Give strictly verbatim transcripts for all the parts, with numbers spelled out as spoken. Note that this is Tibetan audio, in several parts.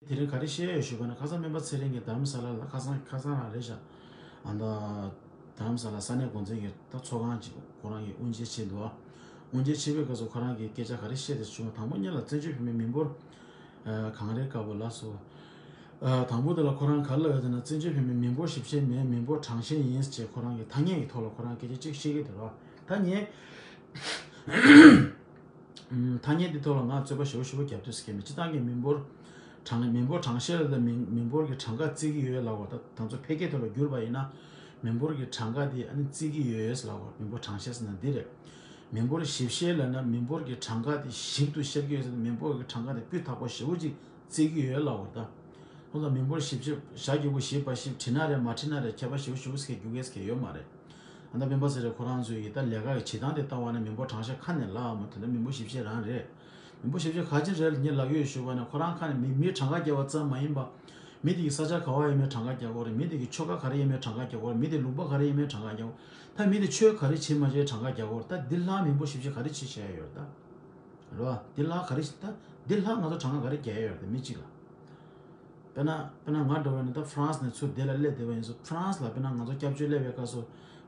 དེ་རིང་ག་རེ་བཤད་ཡོད་ཞུས་པ་ན། ཁ་སང་སྨན་པ་ཚེ་རིང་གིས་དྷ་རམ་ས་ལ་ལ། ཁ་སང་ཁ་སང་རང་རེད་ཤག་ཨ་ད་དྷ་རམ་ས་ལ་ས་གནས་འགོ་འཛིན་གྱི་ད་ཚོགས་ཁང་ཅིག་ཁོ་རང་གིས་དབུ་འབྱེད་བྱས་འདུག་ཨ། དབུ་འབྱེད་བྱས་པའི་སྐབས་སུ་ཁོ་རང་གིས་སྐད་ཆ་ག་རེ་བཤད་དེ་བྱུང་། དང་པོ་ཉིད་ལ་བཙན་བྱོལ་བོད་མིའི་མི་འབོར་ཨ་གང་རེད་དཀར་པོ་ལགས་སོ། ཨ་དང་པོ་དེ་ལ་ཁོ་རང་ག་རེ་ལབ་ཡོད་ཟེར་ན། བཙན་བྱོལ་བོད་མིའི་མི་འབོར་ཞིབ་བཤེར་མེད། མི་འབོར་གྲངས་བཤེར་ཡིན་ཟེར་ཁོ་རང་གི་ཐ་སྙད་ཀྱི་ཐོག་ལ་ཁོ་རང་སྐད་ཆ་གཅིག་བཤད་ཀྱི་འདུག་ར། ད་ངས་ཐ་སྙད་འདི་ཐོག་ལ་ང་རྩོད་པ་ཞེ་པོ་ཞེ་པོ་རྒྱབ་ཐུབ་ས་གི་མེད། སྤྱིར་བཏང་གི་མི་འབོར་གྲངས་མི་འབོར་གྲངས་བཤེར་ལ་མི་མི་འབོར་གྱི་གྲངས་ཀ་བརྩི་གི་ཡོད་ལབ་པ། ད་དང་ཚོ་ཕལ་སྐད་ཐོག་ལ་བསྒྱུར་བ་ཡིན་ན། མི་འབོར་གྱི་གྲངས་ཀ་དེ་ཨ་ནི་བརྩི་གི་ཡོད་ལབ་པ། མི་འབོར་གྲངས་བཤེར་ཟེར་ན་འདི་རེད། མི་འབོར་ཞིབ་བཤེར་ལབ་ན་མི་འབོར་གྱི་གྲངས་ཀ་དེ་ཞིབ་ཏུ་བཤེར་གྱི་ཡོད་ཟེར་ན། མི་འབོར་གྱི་གྲངས་ཀ་དེ་སྤུས་དག་པོ་ཞེ་པོ་ཅིག་བརྩི་གི་ཡོད་ལབ་པ། ད་ཁོང་ཚོ་མི་འབོར་ཞིབ་བཤེར་བྱ་རྒྱུ་བོ་ཞིབ་པ་ཞིབ་བྲིས་ན་རེད། མ་བྲིས་ན་རེད། ཁྱད་པར་ཞེ་པོ་ཞེ་པོ་ཟེར་རྒྱུ་གས་ཟེར་གྱི་ཡོད་མ་རེད། ཨ་ད་སྤེན་པ་ཚེ་རིང་ཁོ་རང་ཚོའི་ཡི་ད་ལས་ཀ་གི་བྱེད་སྟངས་དེ་ལྟ་བ་ན་མི་འབོར་གྲངས་བཤེར་ཁ་ནས་ལབ་མ་ཐུབ་ན། མི་འབོར་ཞིབ་བཤེར་རང་རེད། མི་འབོར་ཞིབ་བཤེར་ག་ཅི་རེད་ལབ་ངས་ལབ་ཡོད་ཞུས་པ་ན། ཁོ་རང་ཁ་ནས་མི་མི་གྲངས་ཀ་རྒྱག་པ་ཙམ་མ་ཡིན་པ། མི་དེ་གི་ས་ཆ་ག་བ་ཡིན་མིན་གྲངས་ཀ་རྒྱག་དགོས་རེད། མི་དེ་གི་ཆོལ་ཁ་ག་རེ་ཡིན་མིན་གྲངས་ཀ་རྒྱག་དགོས་རེད། མི་དེ་ལུང་པ་ག་རེ་ཡིན་མིན་གྲངས་ཀ་རྒྱག་དགོས། ད་མི་དེ་ཆོས་ག་རེ་བྱེད་མ་བྱེད་གྲངས་ཀ་རྒྱག་དགོས་རེད། ད་འདི་ལྷག་མི་འབོར་ཞིབ་བཤེར་ག་རེ་བྱེད་བྱས་ཡོད་རེད་ད། རེད་བ། འདི་ལྷག་ག་རེ་ཞིག་ད། འདི་ལྷག་ང་ཚོ་གྲངས་ཀ་ག་རེ་རྒྱག་ཡོད་རེད་མི་གཅིག་ལ། དཔེར་ན་དཔེར་ན་ང་འདྲ་བོ་ཡིན་ན་ད་ཧྥ་རན་སི་ནས་ཚུར་འདི་ལ་སླེབས་བསྡད་པ་ཡིན་ཙང་། ཧྥ་རན་སི་ལ་དཔེར་ན་ང་ཚོ་སྐྱབས་བཅོལ་སླེབས་པའི་སྐབས་སུ་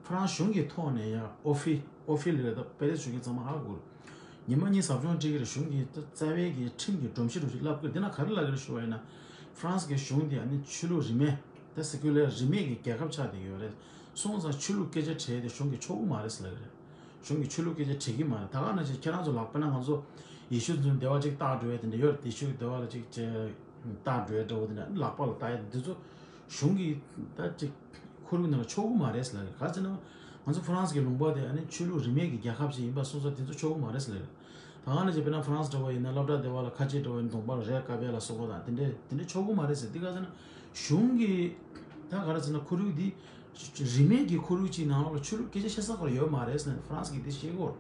ཧྥ་རན་སི་གཞུང་གི་ཐོག་ནས་ཡང་ཨོ་ཕི་ཨོ་ཕི་ལ་རེད། ད་པེ་རེ་སི་བཞུགས་མཁན་ཚང་མ་ཧ་གོ་རེད། ཉི་མ་གཉིས་ཟབ་སྦྱོང་སྤྲད་ཀྱི་རེད། གཞུང་གི་ད་རྩ་བའི་གི་ཁྲིམས་ཀྱི་སྒྲོམ་གཞི་རུ་ཞིག་བསླབ་ཀྱི་རེད། འདི་ན་ག་རེ་ལབ་ཀྱི་རེད་ཞུ་བ་ཡིན་ན། ཧྥ་རན་སི་གི་གཞུང་དེ་ཨ་ནི་ཆོས་ལུགས་རིས་མེད་ད་སེ་ཀུ་ལར་རིས་མེད་ཀྱི་རྒྱལ་ཁབ་ཆགས་བསྡད་ཡོད་རེད། སོང་ཙང་ཆོས་ལུགས་སྐད་ཆ་དྲིས་ཏེ་གཞུང་གིས་ཆོག་གི་མ་རེད་ཟེར་ལབ་ཀྱི་རེད། གཞུང་གིས་ཆོས་ལུགས་སྐད་ཆ་དྲི་གི་མ་རེད། ད་ག་ནང་བཞིན་ཁྱེད་རང་ཚོ་ལག་པ་ན་ང་ཚོ་ཡེ་ཤུ་ཚོའི་སྡེ་བ་ཅིག་བཏགས་འགྲོ་ཡས་དེ་འདྲ་ཡོད་རེད། ཡེ་ཤུ་གི་སྡེ་བ་ལ་ཅིག་ཅིག་བཏགས་འགྲོ་ཡས་འདྲ་བོ་དེ་འདྲ་ལག་པ་ལ་བཏགས་ཡས་འདི་ཚོ་གཞུང་གིས་ད་ཅིག་ཁོར་ཡུག་ནང་ལ་ཆོག་གི་མ་རེད་ཟེར་ལབ་རེད། ག་ཟེར་ན་ང་ཚོ་ཧྥ་རན་སི་གི་ལུང་པ་དེ་ཨ་ནི་ཆོས་ལུགས་རིས་མེད་ཀྱི་རྒྱལ་ཁབ་ཅིག་ཡིན་པ་སོང་ཙང་དེ་ཚོ་ཆོག་གི་མ་རེད་ཟེར་ལབ་རེད། ད་ག་ནང་བཞིན་དཔེར་ན་ཧྥ་རན་སི་འདྲ་བོ་ཡིན་ན་སློབ་གྲྭ་སྡེ་བ་ལ་ཁ་ཆེ་འདྲ་བོ་ཡིན་ན་གདོང་པ་ལ་རེད་ཀ་བེ་ལ་སོགས་པ་དང་དེ་འདྲས་དེ་འདྲས་ཆོག་གི་མ་རེད་ཟེར། འདི་ག་ཟེར་ན་གཞུང་གིས་ད་ག་རེ་ཟེར་ན་ཁོར་ཡུག་འདི་རིས་མེད་ཀྱི་ཁོར་ཡུག་ཅིག་ནང་ལོགས་ལ་ཆོས་ལུགས་སྐད་ཆ་བཤད་ས་ཁོ་ར་ཡོད་མ་རེད་ཟེར་ནས་ཧྥ་རན་སི་གིས་འདི་བཤད་ཀྱི་ཡོད་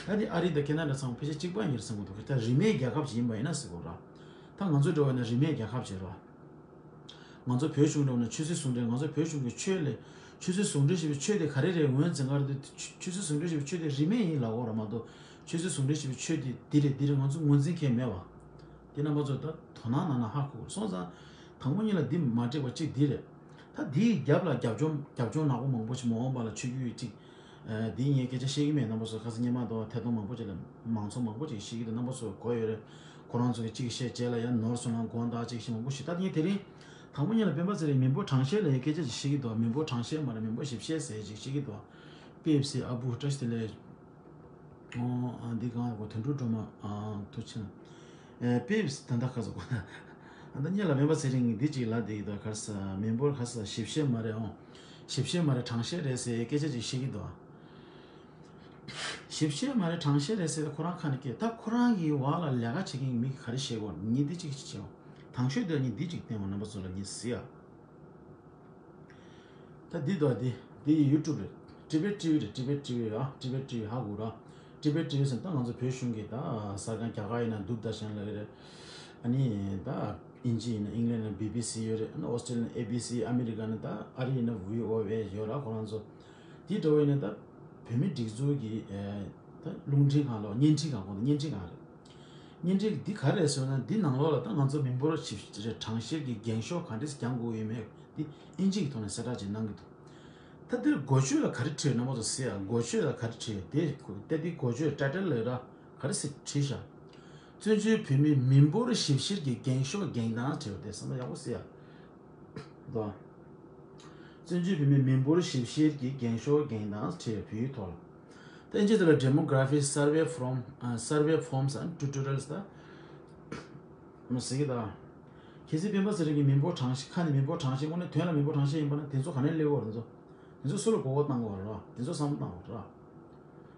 རེད། ད་དེ་ཨ་རི་དང་ཁེ་ན་ཌ་ཚང་མ་ཕལ་ཆེར་གཅིག་པ་ཡིན་རེད་བསམ་གྱི་འདུག་ད་རིས་མེད་རྒྱལ་ཁབ་ཅིག་ཡིན་པ་ཡིན་ན་ཟེར་གྱི་ཡོད་རེད། ད་ང་ཚོ་འདྲ་བོ་ཡིན་ན་རིས་མེད་རྒྱལ་ཁབ་ཅིག་རེད། ང་ཚོ་བོད་གཞུང་འདྲ་བོ་ན་ཆོས་སྲིད་ཟུང་འབྲེལ། ང་ཚོ་བོད་གཞུང་གི་ཆོས་ལས་ཆོས་སྲིད་ཟུང་འབྲེལ་ཞེས་པའི་ཆོས་དེ་ག་རེ་རེད། ངོས་འཛིན་ག་རེ་འདུག་ཆོས་སྲིད་ཟུང་འབྲེལ་ཞེས་པའི་ཆོས་དེ་རིས་མེད་ཡིན་ལབ་ཀྱི་ཡོད་རེད་མ་གཏོགས། ཆོས་སྲིད་ཟུང་འབྲེལ་ཞེས་པའི་ཆོས་དེ་འདི་རེད་འདི་རེད་ང་ཚོ་ངོས་འཛིན་མཁན་མེད་པ། དེ་རྣམ་པ་ཚོ་ད་དོ་སྣང་གནང་ན་ཧ་གོ་སོང་ཙང་། དང་པོ་ཉིད་ལ་འདི་མ་འགྲིག་པ་གཅིག་འདི་རེད། ད་འདིའི་རྒྱབ་ལ་རྒྱབ་ལྗོངས་རྒྱབ་ལྗོངས་ནག་པོ་མང་པོ་ཞིག་མ་འོངས་པ་ལ་ཆོས་བརྒྱུད་ཅིག་ཨ་འདིའི་ངས་སྐད་ཆ་བཤད་ཀྱི་མེད། རྣམ་པ་ཚོ་ཁ་སང་སྔོན་མ་དང་ཐད་གཏོང་མང་པོ་ཅིག་ལ་མང་ཚོགས་མང་པོ་ཅིག་བཤད་ཀྱི་འདུག་རྣམ་པ་ཚོ་གོ་ཡོད་རེད། ཁོ་རང་ཚོ་གི་གཅིག་བཤད་རྗེས་ལ་ཡང་ནོར་སོང་ན་དགོངས་དག་ཅིག་བཤད་མང་པོ་ཞིག་ད་ངས་དེ་རིང་དང་པོ་ཉིད་ལ་སྤེན་པ་ཚེ་རིང་མི་འབོར་གྲངས་བཤེར་ལ་ཡང་སྐད་ཆ་ཅིག་བཤད་ཀྱི་འདུག་མི་འབོར་གྲངས་བཤེར་མ་རེད། མི་འབོར་ཞིབ་བཤེར་ཟེར་ཅིག་བཤད་ཀྱི་འདུག་པེབ་སི་ཨ་བུ་བཀྲ་ཤིས་བདེ་ལེགས། ཨོ་ཨ་འདི་གང་ཡག་པོ་དོན་གྲུབ་སྒྲོལ་མ་ཨ་ཐུགས་ཆེ་གནང་། ཨེ་པེབ་སི་ད་ལྟ་ཁ་སོ་གོ་ན། ཨ་ད་སྔོན་ལ་སྤེན་པ་ཚེ་རིང་གིས་འདི་གཅིག་ལབ་བསྡད་ཀྱི་འདུག་ག་རེ་ཟེར་མི་འབོར་ག་རེ་ཟེར་ཞིབ་བཤེར་མ་རེད། ཨོ་ཞིབ་བཤེར་མ་རེད་གྲངས་བཤེར་རེད་ཟེར་སྐད་ཆ་ཅིག་བཤད་ཀྱི་འདུག་ཞིབ་བཤེར་མ་རེད་གྲངས་བཤེར་རེད་ཟེར་ཏེ་ཁོ་རང་ཁ་ནས་སྐད། ད་ཁོ་རང་གི་འོག་ལ་ལས་ཀ་བྱེད་མཁན་གྱི་མི་གིས་ག་རེ་བཤད་ཀྱི་ཡོད་ངས་འདི་གཅིག་བྱས། ཨོ་དང་ཤོས་དེ་ངས་འདི་གཅིག་བསྟན། ཨོ་རྣམ་པ་ཚོ་ལ་ངས་གཟིགས་ཨ། ད་འདི་དང་འདི། འདི་ཡི་ཡུ་ཊུབ་རེད། ཊི་བེཊ་ཊི་ཝི་རེད། ཊི་བེཊ་ཊི་ཝི་ཨ། ཊི་བེཊ་ཊི་ཝི་ཧ་གོ་ར། ཊི་བེཊ་ཊི་ཝི་ཟེར་ན་ད་ང་ཚོ་བོད་གཞུང་གི་ད་གསར་ཁང་རྒྱ་གར་ཡིན་ན་དུར་དར་ཤན་ལབ་ཀྱི་རེད། ཨ་ནི་ད་དབྱིན་ཇི་ཡིན་ན་ཨིང་ལན་ན་བི་བི་སི་ཡོད་རེད། ཨ་ནི་ཨོ་སི་ཊེ་ལི་ཡ་ན་ཨེ་བི་སི། ཨ་མི་རི་ཀ་ན་ད་ཨ་རི་ཡིན་ན་བྷི་ཨོ་ཨེ་ཡོད་ར། ཁོ་རང་ཚོ་འདི་འདྲ་བོ་ཡིན་ན་ད་བོད་མི་སྒྲིག་འཛུགས་ཀྱི་ད་རླུང་འཕྲིན་ཁང་ལ་བརྙན་འཕྲིན་ཁང་གོ་ན་བརྙན་འཕྲིན་ཁང་རེད། བརྙན་འཕྲིན་འདི་ག་རེ་རེད་ཟེར་ན་འདི་ནང་ལོགས་ལ་ད་ང་ཚོ་མི་འབོར་ཞིབ་གྲངས་བཤེར་གྱི་འགེངས་ཤོག་ག་འདྲས་རྒྱག་དགོས་ཡོད་མེད་འདི་ཨིན་ཇི་གི་ཐོག་ནས་གསལ་བསྒྲགས་ཅིག་གནང་གི་འདུག་ད་འདིར་འགོ་བརྗོད་ལ་ག་རེ་བྲིས་རྣམ་པ་ཚོ་གཟིགས་ཨ། འགོ་བརྗོད་ལ་ག་རེ་བྲིས་དེ་དེ་འདི་འགོ་བརྗོད་ཊའི་ཊལ་ལ་ར་ག་རེ་ཟེར་བྲིས་ཤག་བཙན་བྱོལ་བོད་མིའི་མི་འབོར་ཞིབ་བཤེར་གྱི་འགེངས་ཤོག་འགེངས་སྟངས་བྲིས་པ་དེ་བསམ་བློ་ཡག་པོ་གཟིགས་ཨ། དོ། བཙན་བྱོལ་བོད་མིའི་མི་འབོར་ཞིབ་བཤེར་གྱི་འགེངས་ཤོག་འགེངས་སྟངས་བྲིས་བོད་ཡིག་ཐོག་ལ། ད་ཨིན་ཇི་དེ་ལ་Demography Survey from ཨ་Survey Forms and Tutorials ད་མ་ཟེར་གི་ད། གལ་སྲིད་སྤེན་པ་ཚེ་རིང་གི་མི་འབོར་གྲངས་བཤེར་ཁ་ནས་མི་འབོར་གྲངས་བཤེར་དངོས་གནས་དོན་ལ་མི་འབོར་གྲངས་བཤེར་ཡིན་པ་ན་དེ་ཚོ་ག་ནས་སླེབས་ཡོད་རེད། དེ་ཚོ་དེ་ཚོ་སུ་ལ་མགོ་སྐོར་བཏང་དགོས་རེད་བ། དེ་ཚོ་བསམ་བློ་བཏང་དགོས་རེད་བ།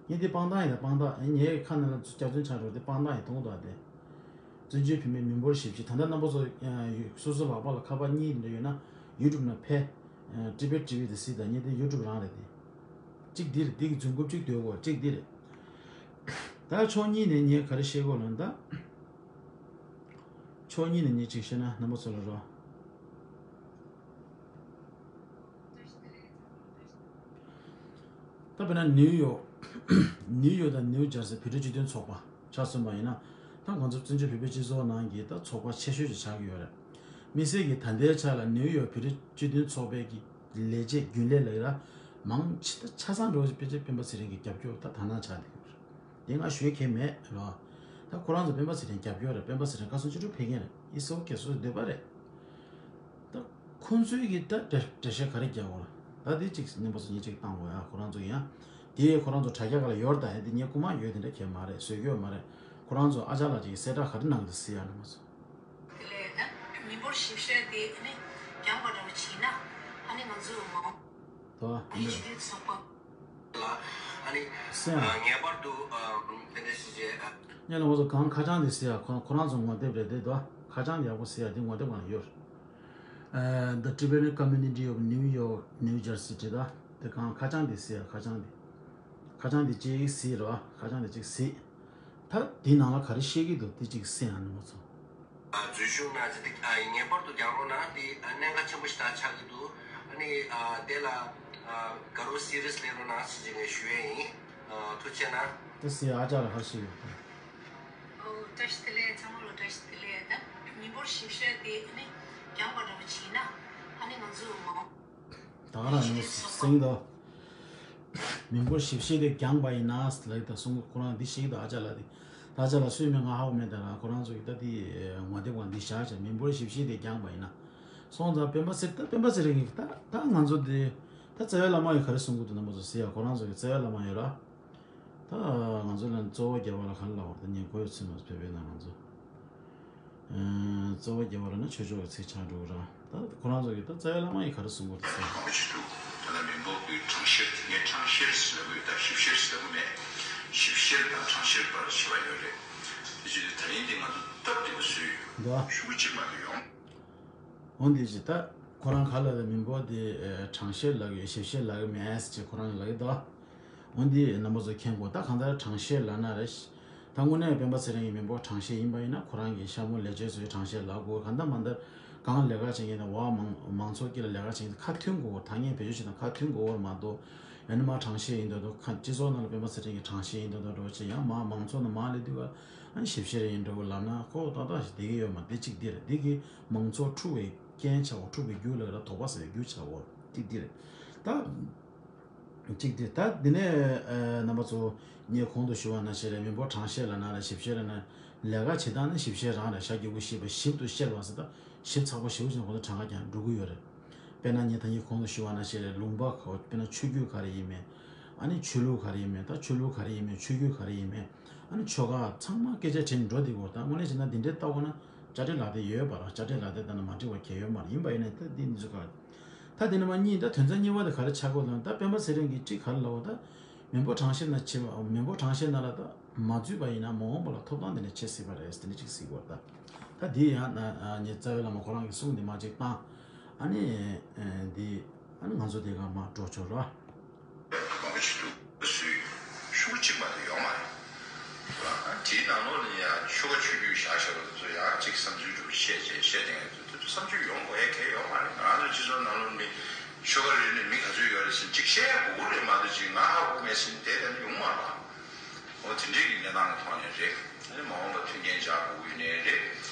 ངས་འདི་སྤང་ཐང་ཡིན་ད་སྤང་ཐང་ངའི་ཁ་ནང་ལ་སྐྱག་རྫུན་ཆགས་འགྲོ་འདི་སྤང་ཐང་ཡིན་མཐོང་གི་འདུག་ཨ། དེ་བཙན་བྱོལ་བོད་མིའི་མི་འབོར་ཞིབ་བཤེར་ད་ལྟ་རྣམ་པ་ཚོ་སོ་སོ་ལག་པ་ལ་ཁ་པར་གཉིས་འདྲ་ཡོད་ན་ཡུ་ཊུབ་ནང་ཕེབས། ཊི་བེཊ་ཊི་ཝི་དེ་གཟིགས་དང་ངས་འདི་ཡུ་ཊུབ་རང་རེད་དེ། གཅིག་འདི་རེད། འདི་གི་རྫུན་རྐུབ་གཅིག་སྡོད་གོ་གཅིག་འདི་རེད། ད་ཕྱོགས་གཉིས་ནས་ངས་ག་རེ་བཤད་གོ་ལབ་ན་ད། ཕྱོགས་གཉིས་ནས་ངས་གཅིག་བཤད་ན་རྣམ་པ་ཚོ་ལ་རོ། ད་དཔེར་ན་ནིའུ་ཡོག་ནིའུ་ཡོག་དང་ནིའུ་ཇར་སི་བོད་ཕྲུག་སྤྱི་མཐུན་ཚོགས་པ་ཆ་མཚོན་པ་ཡིན་ན། ད་ང་ཚོ་བཙན་བྱོལ་བོད་པའི་སྤྱི་ཚོགས་ནང་གི་ད་ཚོགས་པ་ཆེ་ཤོས་ཅིག་ཆགས་ཀྱི་ཡོད་རེད། དམིགས་བསལ་གྱིས་ད་ལྟའི་ཆ་ལ་ནིའུ་ཡོག་བོད་རིགས་སྤྱི་མཐུན་ཚོགས་པའི་གི་ལས་བྱེད་རྒྱུན་ལས་ལ་ཡོད་ར། མང་ཆེ་ད་ཆ་ཚང་འགྲོ་བའི་དཔེ་ཆ་སྤེན་པ་ཚེ་རིང་གི་རྒྱབ་སྐྱོར་ད་དང་དང་ཆགས་བསྡད་ཡོད་རེད། དེ་ང་ཞུ་ཡས་མེད་ར། ད་ཁོ་རང་ཚོ་སྤེན་པ་ཚེ་རིང་རྒྱབ་སྐྱོར་རེད། སྤེན་པ་ཚེ་རིང་ཁ་སང་ཆུ་ཕུད་མཁན་རེད། ཨི་སོ་གེ་སོ་འདོད་པ་རེད། ད་ཁོང་ཚོའི་གི་ད་འགྲེལ་འགྲེལ་བཤད་ག་རེ་རྒྱག་དགོས་ར། ད་དེ་གཅིག་རྣམ་པ་ཚོ་གཉིས་གཅིག་བཏང་དགོས་ཡ། ཁོ་རང་ཚོ་ཡང་དེ་ཁོ་རང་ཚོ་དྲ་རྒྱ་ག་ལ་ཡོད་རེད། ད་ཡང་དེ་ངས་རྐུ་མ་ཡོད་དེ་འདྲ་གས་མ་རེད། བཟོས་ཡོད་མ་རེད། ཁོ་རང་ཚོ་ཨ་ཅག་ལགས་ཀྱིས་གསལ་བསྒྲགས་ག་རེ་གནང་གི་འདུག་ཟེར་ཡ། རྣམ་པ་ཚོ། དེ་ལས་ད་མི་འབོར་ཞིབ་བཤེར་དེ་ནི་འགྱངས་པ་འདྲ་བོ་བྱས་ན་ཨ་ནི་ང་ཚོ་མ་འོངས་དོ། ཨ་ནི་སྤྱི་མཐུན་ཚོགས་པ་ལ་ཨ་ནི་སེམས། ངེས་པར་དུ་དེ་འདྲ་ཞིག་བྱས། ཉེ་ལ་ང་ཚོ་གང་ཁ་བྱང་དེ་ཟེར་ཡ། ཁོ་ཁོ་རང་ཚོ་ངོ་དེབ་རེད་དེ་དོ། ཁ་བྱང་དེ་ཡག་པོ་ཟེར་ཡ་དེ་ངོ་དེབ་གང་ཡོད། The Tibetan Community of New York, New Jersey དེ་ད་དེ་གང་ཁ་བྱང་དེ་ཟེར་ཡ། ཁ་བྱང་དེ་ཁ་བྱང་དེ་གཅིག་ཟེར་རོ། ཁ་བྱང་དེ་གཅིག་ཟེར། ད་དེའི་ནང་ལ་ག་རེ་བཤད་ཀྱི་འདུག་དེ་གཅིག་གསན་ཨ། རྣམ་པ་ཚོ། འཛུལ་ཞུགས་གནང་ཚེ་དེ་ངེས་པར་དུ་རྒྱག་རོགས་གནང་། དེ་གནད་འགག་ཆེན་པོ་ཞིག་ད་ཆགས་ཀྱི་འདུག་ཨ་ནི་དེ་ལ་དགའ་རོགས་སི་རི་ཡས་ལེན་རོགས་གནང་ཟེར་ཅིག་ངས་ཞུ་ཡས་ཡིན། ཐུགས་རྗེ་གནང་། ད་སི་ཨ་ཅག་ལ་ཧར་ཤི་ཡོད། ཨོ་བཀྲ་ཤིས་བདེ་ལེགས། ཚང་མ་ལ་བཀྲ་ཤིས་བདེ་ལེགས། ད་མི་འབོར་ཞིབ་བཤེར་དེ་ཨ་ནི་འགྱངས་པ་འདྲ་བོ་བྱས་ན་ཨ་ནི་ང་ཚོ་མ་འོངས་ད་ག་རང་ནས་སེང་དོ། མི་འབོར་ཞིབ་བཤེར་དེ་འགྱངས་པ་ཡིན་ན་ལབ་ད་གསུང་གི། ཁོ་རང་འདི་ཤེས་ཀྱི་འདུག་ཨ་ཅག་ལགས་དེ། ད་ཨ་ཅག་ལགས་སུས་མིན་ང་ཧ་གོ་མེད། ད་རང་ཁོ་རང་ཚོ་གི་ད་དེ་ངོ་དེབ་སྒང་འདི་བཞག་བྱས། མི་འབོར་ཞིབ་བཤེར་དེ་འགྱངས་པ་ཡིན་ན། སོང་ཙང་སྤེན་པ་ཚེ་ད་སྤེན་པ་ཚེ་རིང་གིས་ད་ད་ང་ཚོ་དེ་ད་རྩ་བའི་བླ་མ་གིས་ག་རེ་གསུང་གི་འདུག་རྣམ་པ་ཚོ་ཟེར་ཡ། ཁོ་རང་ཚོ་གི་རྩ་བའི་བླ་མ་ཡོད་ར། ད་ང་ཚོ་ལ་གཙོ་བོ་རྒྱལ་བ་ལ་ག་རེ་ལབ་པ་རེད། ད་ཉན་གོ་ཡོད་ཚུལ་མ་བོད་པའི་ནང་ང་ཚོ། ཨ་གཙོ་བོ་རྒྱལ་བ་ལ་ནི་ཆོས་ཕྱོགས་ཀྱི་ཚིག་ཆགས་འགྲོ་གི་ར། ད་ཁོ་རང་ཚོ་གིས་ད་རྩ་བའི་བླ་མ་ཡིས་ག་རེ་གསུང་གི་འདུག་ཟེར། གང་ཅི་འདུག་དེ་ལ་མི་འབོར་གྱི་གྲངས་བཤེར་དེ། ངས་གྲངས་བཤེར་ཟེར་ལབ་ཀྱི་ཡོད། ད་ཞིབ་བཤེར་ཟེར་ལབ་ཀྱི་མེད། ཞིབ་བཤེར་དང་གྲངས་བཤེར་བར་བྱེད་པ་ཡོད་རེད། དེ་བྱས་ཏེ་ད་རིང་འདི་ང་ཚོ་སྟབས་བདེ་པོ་བཟོས་ཡོད། འདུག་ཨ། ཤུགས་ཆེ་མ་གཏོགས་ཡོང་། འོ་འདི་ཅི་ད་ཁོ་རང་ག་ལ་རེད། མི་འབོར་དེ་ཨེ་གྲངས་བཤེར་ལབ་ཀྱི་ཡོད། ཞིབ་བཤེར་ལབ་ཀྱི་མེད་ཟེར་ཅིག་ཁོ་རང་གིས་ལབ་ཀྱི་འདུག་འོ་འདི་རྣམ་པ་ཚོ་མཁྱེན་དགོས། ད་གང་ལྟར་གྲངས་བཤེར་ལབ་ན་རེད། ད་དངོས་གནས་སྤེན་པ་ཚེ་རིང་གི་མི་འབོར་གྲངས་བཤེར་ཡིན་པ་ཡིན་ན་ཁོ་རང་གི་ཤ་མོ་ལས་བྱེད་ཚོའི་གྲངས་བཤེར་ལབ་དགོས། གང་ལྟར་མ་ལྟར་གང་ལས་ཀ་བྱེད་མཁན་དང་བ་མང་མང་ཚོགས་དཀྱིལ་ལ་ལས་ཀ་བྱེད་མཁན་ཁ་མཐུན་དགོས། ཐ་སྙད་བེད་སྤྱོད་བྱེད་སྟངས་ཁ་མཐུན་དགོས་པ་མ་གཏོགས། ཡང་ན་མར་གྲངས་བཤེར་ཡིན་མདོག་མདོག་ཁ་སྤྱི་ཚོགས་ནང་ལ་སྤེན་པ་ཚེ་རིང་གི་གྲངས་བཤེར་ཡིན་མདོག་མདོག་འདྲ་བོ་བྱས། ཡང་མར་མང་ཚོགས་ནང་མར་སླེབས་དུས་ཀ་ཨ་ནི་ཞིབ་བཤེར་ཡིན་འདྲ་བོ་ལབ་ན་ཁོ་ཏག་ཏག་ཞིག་བསྡད་ཀྱི་ཡོད་མ་རེད། འདི་གཅིག་འདི་རེད། འདི་གིས་མང་ཚོགས་འཁྲུག་པའི་རྐྱེན་ཆགས་པ། འཁྲུག་པའི་རྒྱུ་ལ་ཡོད་ལ་དོགས་པ་ཟ་བའི་རྒྱུ་ཆགས་པ་གཅིག་འདི་རེད། ད་གཅིག་འདི་ད་འདི་ནས་ཨ་རྣམ་པ་ཚོ་ངས་གོང་དུ་ཞུས་པ་ནང་བཞིན་རེད། མི་འབོར་གྲངས་བཤེར་ལབ་ན་རེད། ཞིབ་བཤེར་ལབ་ན་ལས་ཀ་བྱེད་སྟངས་ནི་ཞིབ་བཤེར་རང་རེད། ཤ་རྒྱགས་པོ་ཞིབ་པ་ཞིབ་ཏུ་བཤེར་བ་ཟེར། ད་ཞིབ་ཚགས་པོ་ཞེ་པོ་ཅིག་ཁོ་ཚོ་གྲངས་ཀ་རྒྱག་འགྲོ་གི་ཡོད་རེད། དཔེར་ན་ངས་ད་གིན་གོང་དུ་ཞུས་པ་ནང་བཞིན་རེད། ལུང་པ་ག་དཔེར་ན་ཆོས་བརྒྱུད་ག་རེ་ཡིན་མིན། ཨ་ནི་ཆོས་ལུགས་ག་རེ་ཡིན་མིན། ད་ཆོས་ལུགས་ག་རེ་ཡིན་མིན། ཆོས་བརྒྱུད་ག་རེ་ཡིན་མིན། ཨ་ནི་ཆོལ་ཁ་ཚང་མ་སྐད་ཆ་དྲིས་ནས་འགྲོ་བསྡད་ཀྱི་ཡོད་རེད། ད་དངོས་གནས་བྱས་ན་འདི་འདྲའི་ལྟ་བ་ན་དཔྱ་ཁྲལ་ལག་དེབ་ཡོད་པ་རེད། དཔྱ་ཁྲལ་ལག་དེབ་ལྟ་ན་མ་འགྲིག་པ་གང་ཡང་ཡོད་མ་རེད། ཡིན་པ་ཡིན་ནའི་ད་འདི་འདི་ཚོ་ག་རེད། ད་དེ་ནས་མར་གཉིས། ད་དོན་ཚན་གཉིས་པ་དེ་ག་རེ་ཆགས་ཀྱི་ཡོད་ལབ་ན། ད་སྤེན་པ་ཚེ་རིང་གིས་གཅིག་ག་རེ་ལབ་པ། ད་མི་འབོར་གྲངས་བཤེར་ནང་བྱེད་པ། མི་འབོར་གྲངས་བཤེར་ནང་ལ་ད་མ་འཛུལ་བ་ཡིན་ན་མ་འོངས་པ་ལ་ཐོབ་ཐང་དེ་འདྲ་ཆད་སྲིད་པ་རེད། དེ་འདྲ་གཅིག་ཟེར་གྱི་ཡོད་རེད། ད་ད་འདི་ཡང་ན་ཨ་ངས་རྩ་བའི་བླ་མ་ཁོ་རང་གི་གསུང་དེ་མར་གཅིག་བཏང་། ཨ་ནི་ཨ་འདི་ཨ་ནི་ང་ཚོ་དེ་ག་མར་འགྲོ་ཆོག་ར། མང་པོ་ཞིག་འདུག་སུས་ཤུགས་གཅིག་མ་གཏོགས་ཡོད་མ་རེད། དེའི་ནང་ལོགས་ལ་ཡང་ཆོལ་ཁ་ཆོས་བརྒྱུད་བཞག་བཞག་པ་དེ་ཚོ་ཡང་གཅིག་བསམ་ཚུལ་འདྲ་པོ་བཤད་བྱས་བཤད་བསྡད་མཁན་དེ་ཚོ་བསམ་ཚུལ་ཡོང་དགོས་ཡ་གང་ཡང་ཡོད་མ་རེད། ང་རང་ཚོ་སྤྱི་ཚོགས་ནང་ལོགས་ནི་ཆོལ་ཁ་རེ་ནས་མི་ག་ཚོད་ཡོད་རེད་ཟེར་གཅིག་བཤད་ཡ་དགོས་ཀྱི་རེད་མ་གཏོགས། གཅིག་ང་ཧ་གོ་མེད་ཟེར་ནས་བསྡད་བསྡད་ན་ཡོང་མ་རེད་པ། འོ་དེ་འདྲའི་གི་གནས་སྟངས་ཀྱི་ཐོག་ནས་རེད། ཨ་ནི་མ་འོངས་པ་མཐུན་རྐྱེན་སྦྱར་དགོས་ཀྱི་ཡོད་ནའི་རེད།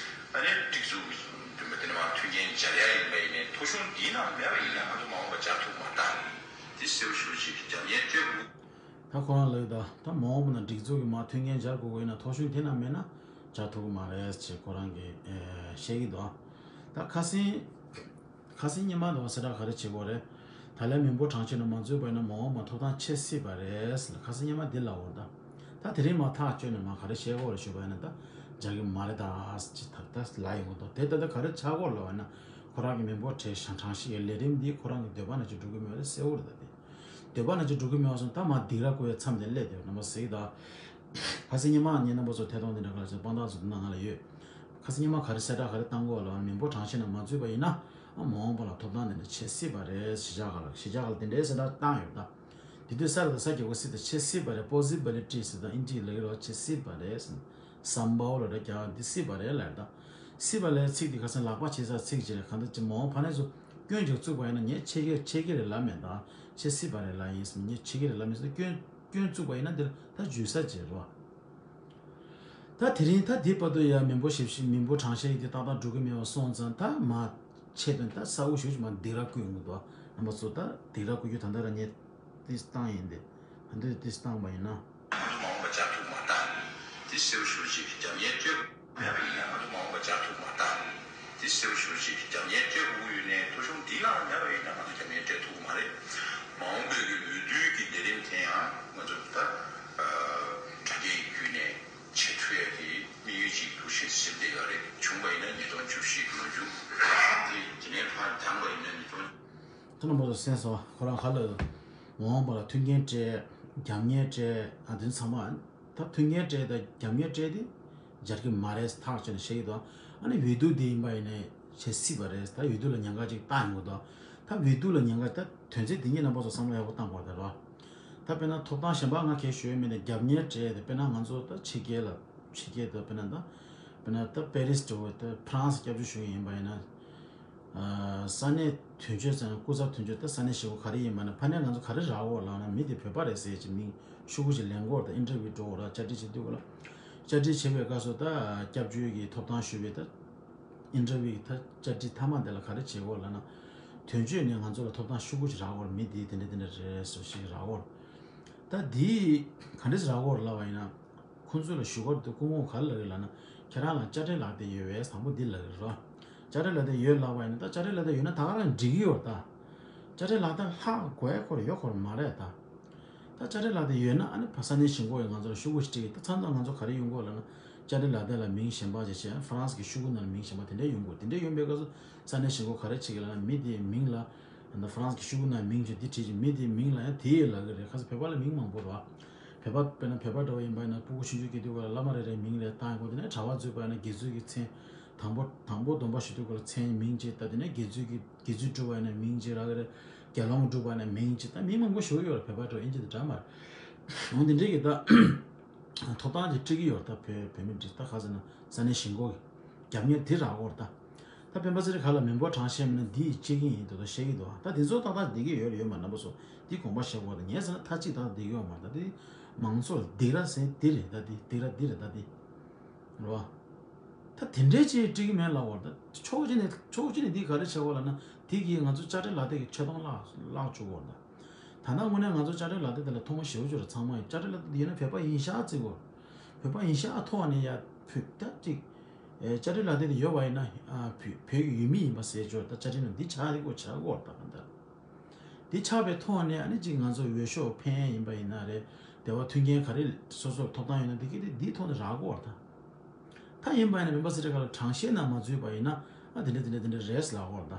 ཨ་ནི་སྒྲིག་འཛུགས་ཀྱི་འདུན་པ་དེ་ནས་མར་མཐུན་རྐྱེན་སྦྱར་ཡ་ཡིན་པ་ཡིན་ནའི་ཐོ་གཞུང་འདིའི་ནང་མེད་པ་ཡིན་ན་ང་ཚོ་མ་འོངས་པ་སྦྱར་ཐུབ་མ་རེད། དེ་གསལ་པོ་ཞེ་པོ་ཅིག་རྒྱབ་གཉེར་སྤྲད་དགོས། ད་ཁོ་རང་ལབ་ཀྱི་འདུག་ད་མ་འོངས་པ་ན་སྒྲིག་འཛུགས་ཀྱིས་མར་མཐུན་རྐྱེན་སྦྱར་དགོས་ཀྱི་ཡོད་ན་ཐོ་གཞུང་དེ་ནང་མེད་ན་སྦྱར་ཐུབ་ཀྱི་མ་རེད་ཅེས་ཁོ་རང་གིས་ཨེ་བཤད་ཀྱི་འདུག་ད་ཁ་སང་ཁ་སང་ཉི་མ་དང་གསལ་བསྒྲགས་ག་རེ་བྱེད་དགོས་རེད། ད་ལན་མི་འབོར་གྲངས་བཤེར་ནང་མ་འཛུལ་བ་ཡིན་ན་མ་འོངས་པ་ཐོབ་ཐང་ཆད་སྲིད་པ་རེད་ཟེར་ཁ་སང་ཉི་མ་འདི་ལབ་ཡོད་རེད། ད་ད་དེ་རིང་མར་ཐག་གཅོད་ནས་མར་ག་རེ་བཤད་དགོས་རེད་ཞུས་པ་ཡིན་ན། ད་སྦྱར་གྱི་མ་རེད་ད་ཅེས་ད་ལྟ་ལབ་ཡོང་གི་འདུག་དེ་ད་ལྟ་ག་རེ་ཆགས་ཀྱི་ཡོད་ལབ་ཡིན་ན། ཁོ་རང་གི་མི་འབོར་གྲངས་བཤེར་གྱི་ལས་རིམ་འདི་ཁོ་རང་གི་འདོད་པ་ནང་བཞིན་འགྲོ་གི་མེད་པ་དེ་གསལ་པོ་རེད། ད་དེ་འདོད་པ་ནང་བཞིན་འགྲོ་གི་མེད་པ་སོང་ད་མར་སྡིགས་ར་བསྐུལ་བའི་མཚམས་དེ་སླེབས་བསྡད་ཡོད། རྣམ་པ་ཚོ་གཟིགས་དང་། ཁ་སང་ཉི་མ་ངས་རྣམ་པ་ཚོ་ཐད་གཏོང་འདི་འདྲ་ག་ལ་བྱས་སྤང་ཐང་ཚོ་འདི་ནང་ང་ལ་ཡོད། ཁ་སང་ཉི་མ་ག་རེ་གསལ་བསྒྲགས་ག་རེ་བཏང་དགོས་ལབ་ན། མི་འབོར་གྲངས་བཤེར་ནང་མ་འཛུལ་བ་ཡིན་ན་ཨ་མ་འོངས་པ་ལ་ཐོབ་ཐང་དེ་འདྲ་ཆད་སྲིད་པ་རེད། གཞིས་ཆགས་ཁག་ལ་གཞིས་ཆགས་ཁག་ལ་དེ་འདྲའི་གསལ་བསྒྲགས་བཏང་ཡོད་ད། དེ་དུས་ས་ར་དང་ས་རྒྱལ་པོ་སྲིད་དེ་ཆད་སྲིད་པ་རེད། པོ་སི་བི་ལི་ཊི་ཟེར་དང་ཨིན་ཇིའི་ལབ་ཀྱི་རེད་པ། ཆད་སྲིད་པ་རེད་ཟེར། སམ་བྷ་ཝ་ལ་རེད་རྒྱག་འདི་སྲིད་པ་རེད་ལབ་ད། སྲིད་པ་ལབ་ཚིག་འདི་ཁ་སང་ལག་པ་བྱེད་ས་ཚིག་ཅིག་རེད། གང་ལྟར་ཅིག་མ་འོངས་ཕ་ནས་ཚུར་སྐྱོན་ཅིག་བཙུགས་པ་ཡིན་ན་ངས་ཆད་ཀྱི་ཆད་ཀྱི་རེད་ལབ་མེད་ད། ཆད་སྲིད་པ་རེད་ལབ་ཡིན་ཟེར། ངས་ཆད་ཀྱི་རེད་ལབ་མེད་ཟེར། སྐྱོན་སྐྱོན་བཙུགས་པ་ཡིན་ན་འདིར་ད་འཇུས་ས་ཅིག་རེད་པ། ད་དེ་རིང་ད་འདི་བར་དུ་ཡང་མི་འབོར་ཞེ་པོ་ཅིག་མི་འབོར་གྲངས་བཤེར་ཡིན་དེ་ཏག་ཏག་འགྲོ་གི་མེད་པ་སོང་ཙང་། ད་མ་ཆེད་དོན་ད་གསལ་པོ་ཞེ་པོ་ཅིག་མ་སྡིགས་ར་བསྐུལ་ཡོང་གི་འདུག་རྣམ་པ་ཚོ་ད་སྡིགས་ར་བསྐུལ་རྒྱུ་ད་ལྟ་ར་ངས་ཏིས་བཏང་ཡིན་ཏེ། ད་འདི་ཏིས་བཏང་བ་ཡིན་ན། མ་འོངས་པ་བཅག་ཐུབ་མ་ཐག་དེ་གསལ་པོ་ཞེ་པོ་ཅིག་རྒྱབ་གཉེར་སྤྲད། མེད་པ་ཡིན་ན་ང་ཚོ་མ་འོངས་པ་བཅག་ཐུབ་མ་ཐག་དེ་གསལ་པོ་ཞེ་པོ་ཅིག་རྒྱབ་གཉེར་སྤྲད་དགོས་ཀྱི་ཡོད་ནའི་ཐོ་གཞུང་འདི་ལའང་མེད་པ་ཡིན་ན་ང་ཚོ་རྒྱབ་གཉེར་སྤྲད་ཐུབ་ཀྱི་མ་རེད། མ་འོངས་པའི་གི་འོས་བསྡུའི་གི་ལས་རིམ་དེ་ཡང་ང་ཚོ་ད་དྲ་རྒྱའི་བརྒྱུད་ནས་བྱེད་ཐུབ་ཡ་གི་དམིགས་ཡུལ་ཅིག་འདུག་ཞེས་ཟེར་བསྡད་ཡོད་རེད། བྱུང་བ་ཡིན་ན་ཉིས་སྟོང་བཅུ་བཞི་གི་ལོ་མཇུག་དེ་དེ་ནས་ཕར་འགྱངས་པ་ཡིན་ན་ཉིས་སྟོང་། ཐ་ན་མོ་དུ་སེམས་སོ་ཁོ་རང་ཁ་ལ་མ་འོངས་པ་ལ་མཐུན་རྐྱེན་སྤྲད། རྒྱབ་གཉེར་སྤྲད། ཨ་དེ་ཚང་མ་ད་མཐུན་རྐྱེན་སྤྲད་དང་རྒྱབ་གཉེར་སྤྲད་དེ་སྦྱར་གི་མ་རེད་ཐག་ཆོད་ནས་བཤད་ཀྱི་འདུག་ཨ་ནི་འོས་བསྡུ་དེ་ཡིན་པ་ཡིན་ནའི་བྱེད་སྲིད་པ་རེད། ད་འོས་བསྡུ་ལ་ཉེན་ཁ་ཅིག་བཏང་ཡོང་གི་འདུག་ད་འོས་བསྡུ་ལ་ཉེན་ཁ་ད་དོན་ཚན་དེ་གཉིས་རྣམ་པ་ཚོ་བསམ་བློ་ཡག་པོ་བཏང་དགོས་ད་རོ། ད་དཔེར་ན་ཐོབ་ཐང་གཞན་པ་ང་གས་ཞུ་ཡ་མེད་ནས་རྒྱབ་གཉེར་སྤྲད་དེ། དཔེར་ན་ང་ཚོ་ད་ཕྱི་རྒྱལ་ལ་ཕྱི་རྒྱལ་དུ་དཔེར་ན་ད་དཔེར་ན་ད་པེ་རིས་འགྲོ་བའི་ད་ཕ་རན་སི་སྐྱབས་བཅོལ་ཞུ་མཁན་ཡིན་པ་ཡིན་ན། ས་གནས་དོན་གཅོད་ཟེར་ན་སྐུ་ཚབ་དོན་གཅོད་ད་ས་གནས་གཞིས་འགོ་ག་རེ་ཡིན་པ་ན་ཕ་ནས་ང་ཚོ་ག་རེ་རག་གོ་ལབ་ན་མི་དེ་བོད་པ་རེད་ཟེར་གྱི་མིང་ཤོག་གུ་ཞིག་ལེན་གོ་ད་ཨིན་ཊར་བིའུ་འགྲོ་གོ་ལ་བཅར་འདྲི་བྱེད་དུས་གོ་ལ་བཅར་འདྲི་བྱེད་པའི་སྐབས་སུ་ད་སྐྱབས་བཅོལ་གྱི་ཐོབ་ཐང་ཞུ་བའི་ད་ཨིན་ཊར་བིའུ་གི་ད་བཅར་འདྲི་མཐའ་མ་དེ་ལ་ག་རེ་བྱེད་གོ་ལབ་ན་དོན་གཅོད་ནས་ང་ཚོ་ལ་ཐོབ་ཐང་ཤོག་གུ་ཞིག་རག་གོ་མི་དེ་དེ་འདྲ་དེ་འདྲ་རེད་ཟེར་ཞིག་རག་གོ་ད་དེ་ག་འདྲས་རག་གོ་ལབ་པ་ཡིན་ན། ཁོང་ཚོ་ལ་ཞུ་སྐབས་དུ་སྐུ་ངོ་ག་རེ་ལབ་ཀྱི་ལབ་ན། ཁྱེད་རང་ལ་དཔྱ་ཁྲལ་ལག་དེབ་ཡོད་པས་དང་པོ་འདི་ལབ་ཀྱི་རེད། དཔྱ་ཁྲལ་ལག་དེབ་ཡོད་ལབ་པ་ཡིན་ན་ད་དཔྱ་ཁྲལ་ལག་དེབ་ཡོད་ན་ད་ག་རང་འགྲིག་གི་ཡོད་རེད་ད། དཔྱ་ཁྲལ་ལག་དེབ་ལྷག་དགོས་ཡ་ཁོ་རང་ཡོད་ཁོ་རང་མ་རེད་ད། ད་དཔྱ་ཁྲལ་ལག་དེབ་ཡོད་ན་ཨ་ནི་ཕ་ས་གནས་གཞིས་འགོ་ཡིས་ང་ཚོ་ལ་ཤོག་གུ་ཞིག་སྤྲད་ཀྱི་ད་མཚམས་མཚམས་ང་ཚོ་ག་རེ་ཡོང་གི་ཡོད་ལབ་ན། དཔྱ་ཁྲལ་ལག་དེབ་ལ་མིང་གཞན་པ་ཅིག་བྱས་ཧྥ་རན་སི་གི་ཤོག་གུ་ནང་ལ་མིང་གཞན་པ་དེ་འདྲས་ཡོང་གི་ཡོད། དེ་འདྲས་ཡོང་པའི་སྐབས་སུ་ས་གནས་གཞིས་འགོ་ག་རེ་བྱེད་ཀྱི་ལབ་ན་མི་དེའི་མིང་ལ། ད་ཧྥ་རན་སི་གི་ཤོག་གུ་ནང་མིང་བྱས་འདི་བྲིས་ཀྱི་མི་དེའི་མིང་ལ་ཡང་དེ་ཡི་ལབ་ཀྱི་རེད། ཁ་སང་བོད་པ་ལ་མིང་མང་པོ་རེད་བ། བོད་པ་དཔེར་ན་བོད་པ་འདྲ་བ་ཡིན་པ་ཡིན་ན་སྤུ་གུ་ཆུང་ཆུང་སྐྱེས་དུས་སྐབས་ལ་བླ་མ་རེ་རེ་མིང་རེ་བཏགས་ཡོང་གི། དེ་ནས་གྲྭ་པ་འཛུལ་བ་ཡིན་ན་དགེ་ཚུལ་གྱི་མཚན། དང་པོ་དང་པོ་སྡོམ་པ་ཞུ་དུས་སྐབས་ལ་མཚན་མིང་ཅིག་ད་དེ་ནས་དགེ་ཚུལ་གྱི་དགེ་ཚུལ་སྒྲུབ་པ་ཡིན་ན་མིང་ཅིག་རག་གི་རེད། དགེ་སློང་སྒྲུབ་པ་ཡིན་ན་མིང་ཅིག་ད་མིང་མང་པོ་ཞིག་ཡོད་རེད། བོད་པ་འདྲ་བ་ཨིན་ཇི་དང་འདྲ་མ་རེད། འོ་འདི་འདྲའི་གི་ད། ཐོབ་ཐང་ཅིག་སྤྲད་ཀྱི་ཡོད་རེད། ད་བོད་བོད་མི་འདི་ད་ག་ཟེར་ན་ས་གནས་གཞིས་འགོ་གི་རྒྱབ་གཉེར་དེ་རག་གི་ཡོད་རེད་ད། ད་སྤེན་པ་ཚེ་རིང་ག་ལ་མི་འབོར་གྲངས་བཤེར་མིན་ན་འདི་ཡི་གཅིག་ཡིན་འདུག་ད་བཤད་ཀྱི་འདུག་ད་དེ་ཚོ་ཏག་ཏག་བསྡད་ཀྱི་ཡོད་རེད་ཡོད་མ་རེད། རྣམ་པ་ཚོ་འདི་དགོངས་པ་བཞེས་དགོས་རེད། ངས་ཟེར་ན་མཐའ་གཅིག་ཏག་ཏག་བསྡད་ཀྱི་ཡོད་མ་རེད། ད་འདི་མང་ཚོགས་ལ་སྡིགས་ར་ཟེར་འདི་རེད། ད་འདི་སྡིགས་ར་འདི་རེད་ད་འདི། རེད་བ། ད་དེ་འདྲའི་ཅིག་སྤྲད་ཀྱི་མེད་ལབ་ཡོད་རེད། ད་ཕྱོགས་གཅིག་ནས་ཕྱོགས་གཅིག་ནས་འདི་ག་རེ་བྱེད་དགོས་ལབ་ན་དེ་གིས་ང་ཚོ་དཔྱ་ཁྲལ་ལག་དེབ་ཀྱི་ཆེ་མཐོང་བརླག་བརླག་བཅུག་གི་ཡོད་རེད་ད། ད་ལྟ་དངོས་གནས་ང་ཚོ་དཔྱ་ཁྲལ་ལག་དེབ་དེ་ལ་མཐོང་ཆེན་པོ་ཅིག་རེད། ཚང་མ་ཡིན་དཔྱ་ཁྲལ་ལག་དེབ་དེ་ཡོད་ན་བོད་པ་ཡིན་ཤག་བརྩི་དགོས། བོད་པ་ཡིན་ཤག་མཐོང་བ་ནས་ཡ་བོད་ད་ཅིག་ཨེ་དཔྱ་ཁྲལ་ལག་དེབ་དེ་ཡོད་པ་ཡིན་ན་ཨ་བོད་བོད་ཀྱི་ཡུལ་མི་ཡིན་པ་ཟེར་ཅོག་ད་དཔྱ་ཁྲལ་ནང་འདི་ཆགས་རེད་གོ་ཆགས་གོ་ད་ག་འདྲ། འདི་ཆགས་པའི་ཐོག་ནས་ཨ་ནི་ཅིག་ང་ཚོ་འོས་ཤོག་འཕེན་ཡིན་པ་ཡིན་ན་རེད། དེ་བ་མཐུན་རྐྱེན་ག་རེ་སོ་སོར་ཐོབ་ཐང་ཡོད་ན་འདི་གི་དེ་འདིའི་ཐོག་ནས་རག་གོ་ད། ད་ཡིན་པ་ཡིན་ན་སྤེན་པ་ཚེ་རིང་ག་ལ་གྲངས་བཤེར་ནང་མ་འཛུལ་བ་ཡིན་ན་ཨ་དེ་འདྲ་དེ་འདྲ་དེ་འདྲ་རེད་ལབ་གོ་ད།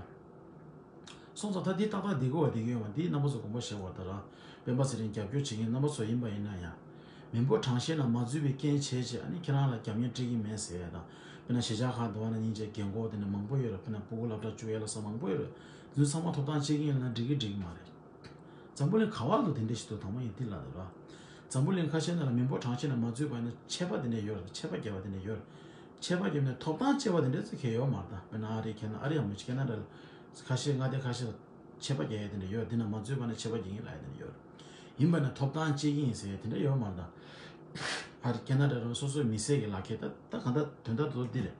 སོང་ཙང་ད་འདི་ཏག་ཏག་བསྡད་ཀྱི་ཡོད་པ་བསྡད་ཀྱི་ཡོད་མ་འདི་རྣམ་པ་ཚོ་དགོངས་པ་བཞེས་དགོས་ད་ར། སྤེན་པ་ཚེ་རིང་རྒྱབ་སྐྱོར་བྱེད་མཁན་རྣམ་པ་ཚོ་ཡིན་པ་ཡིན་ན་ཡང་། མི་འབོར་གྲངས་བཤེར་ནང་མ་འཛུལ་བའི་རྐྱེན་བྱས་བྱས་ཨ་ནི་ཁྱེད་རང་ལ་རྒྱབ་གཉེར་སྤྲད་ཀྱི་མེད་ཟེར་ཡ་དང་། དཔེར་ན་གཞིས་ཆགས་ཁག་འདུག་བ་ན་སྙིང་རྗེ་རྒན་གོག་དེ་འདྲ་མང་པོ་ཡོད་རེད། དཔེར་ན་སྤུ་གུ་སློབ་གྲྭ་བཅུག་ཡ་ལ་ས་མང་པོ་ཡོད་རེད། འདི་ཚོ་ཚང་མ་ཐོབ་ཐང་སྤྲད་ཀྱི་ཡིན་ལབ་ན་འགྲིག་གི་འགྲིག་གི་མ་རེད། འཛམ་བུ་གླིང་ག་བ་ལ་དེ་འདྲ་ཞིག་འདུག་དང་པོ་ཡིན་འདི་ལབ་དགོས་ར། འཛམ་བུ་གླིང་ཁ་ཤས་ནང་ལ་མི་འབོར་གྲངས་བཤེར་ནང་མ་འཛུལ་བ་ཡིན་ན་ཆད་པ་དེ་འདྲ་ཡོད་རེད། ཆད་པ་བརྒྱབ་པ་དེ་འདྲ་ཡོད་རེད། ཆད་པ་བརྒྱབ་ནས་ཐོབ་ཐང་སྤྲད་པ་དེ་འདྲ་ཚོ་གང་ཡང་ཡོད་མ་རེད་ད། དཔེར་ན་ཨ་རི་ཁེ་ན་ཨ་རི་ཡང་མ་གཅིག་ཁེ་ན་ཌ་ལ་ཁ་ཤས་མངའ་སྡེ་ཁ་ཤས་ལ་ཆད་པ་བརྒྱབ་ཡ་དེ་འདྲ་ཡོད་རེད། འདི་ནང་མ་འཛུལ་བ་ན་ཆད་པ་བརྒྱབ་ཀྱི་ཡིན་ལབ་ཡ་དེ་འདྲ་ཡོད་རེད། ཡིན་པ་ན་ཐོབ་ཐང་སྤྲད་ཀྱི་ཡིན་ཟེར་ཡ་དེ་འདྲ་ཡོད་མ་རེད་ད། ཨ་རི་ཁེ་ན་ཌ་རང་སོ་སོའི་མི་སེར་གྱི་ལག་ཁྱེར་ད་ད་གང་ལྟར་དོན་དག་ཏུ་འདི་རེད།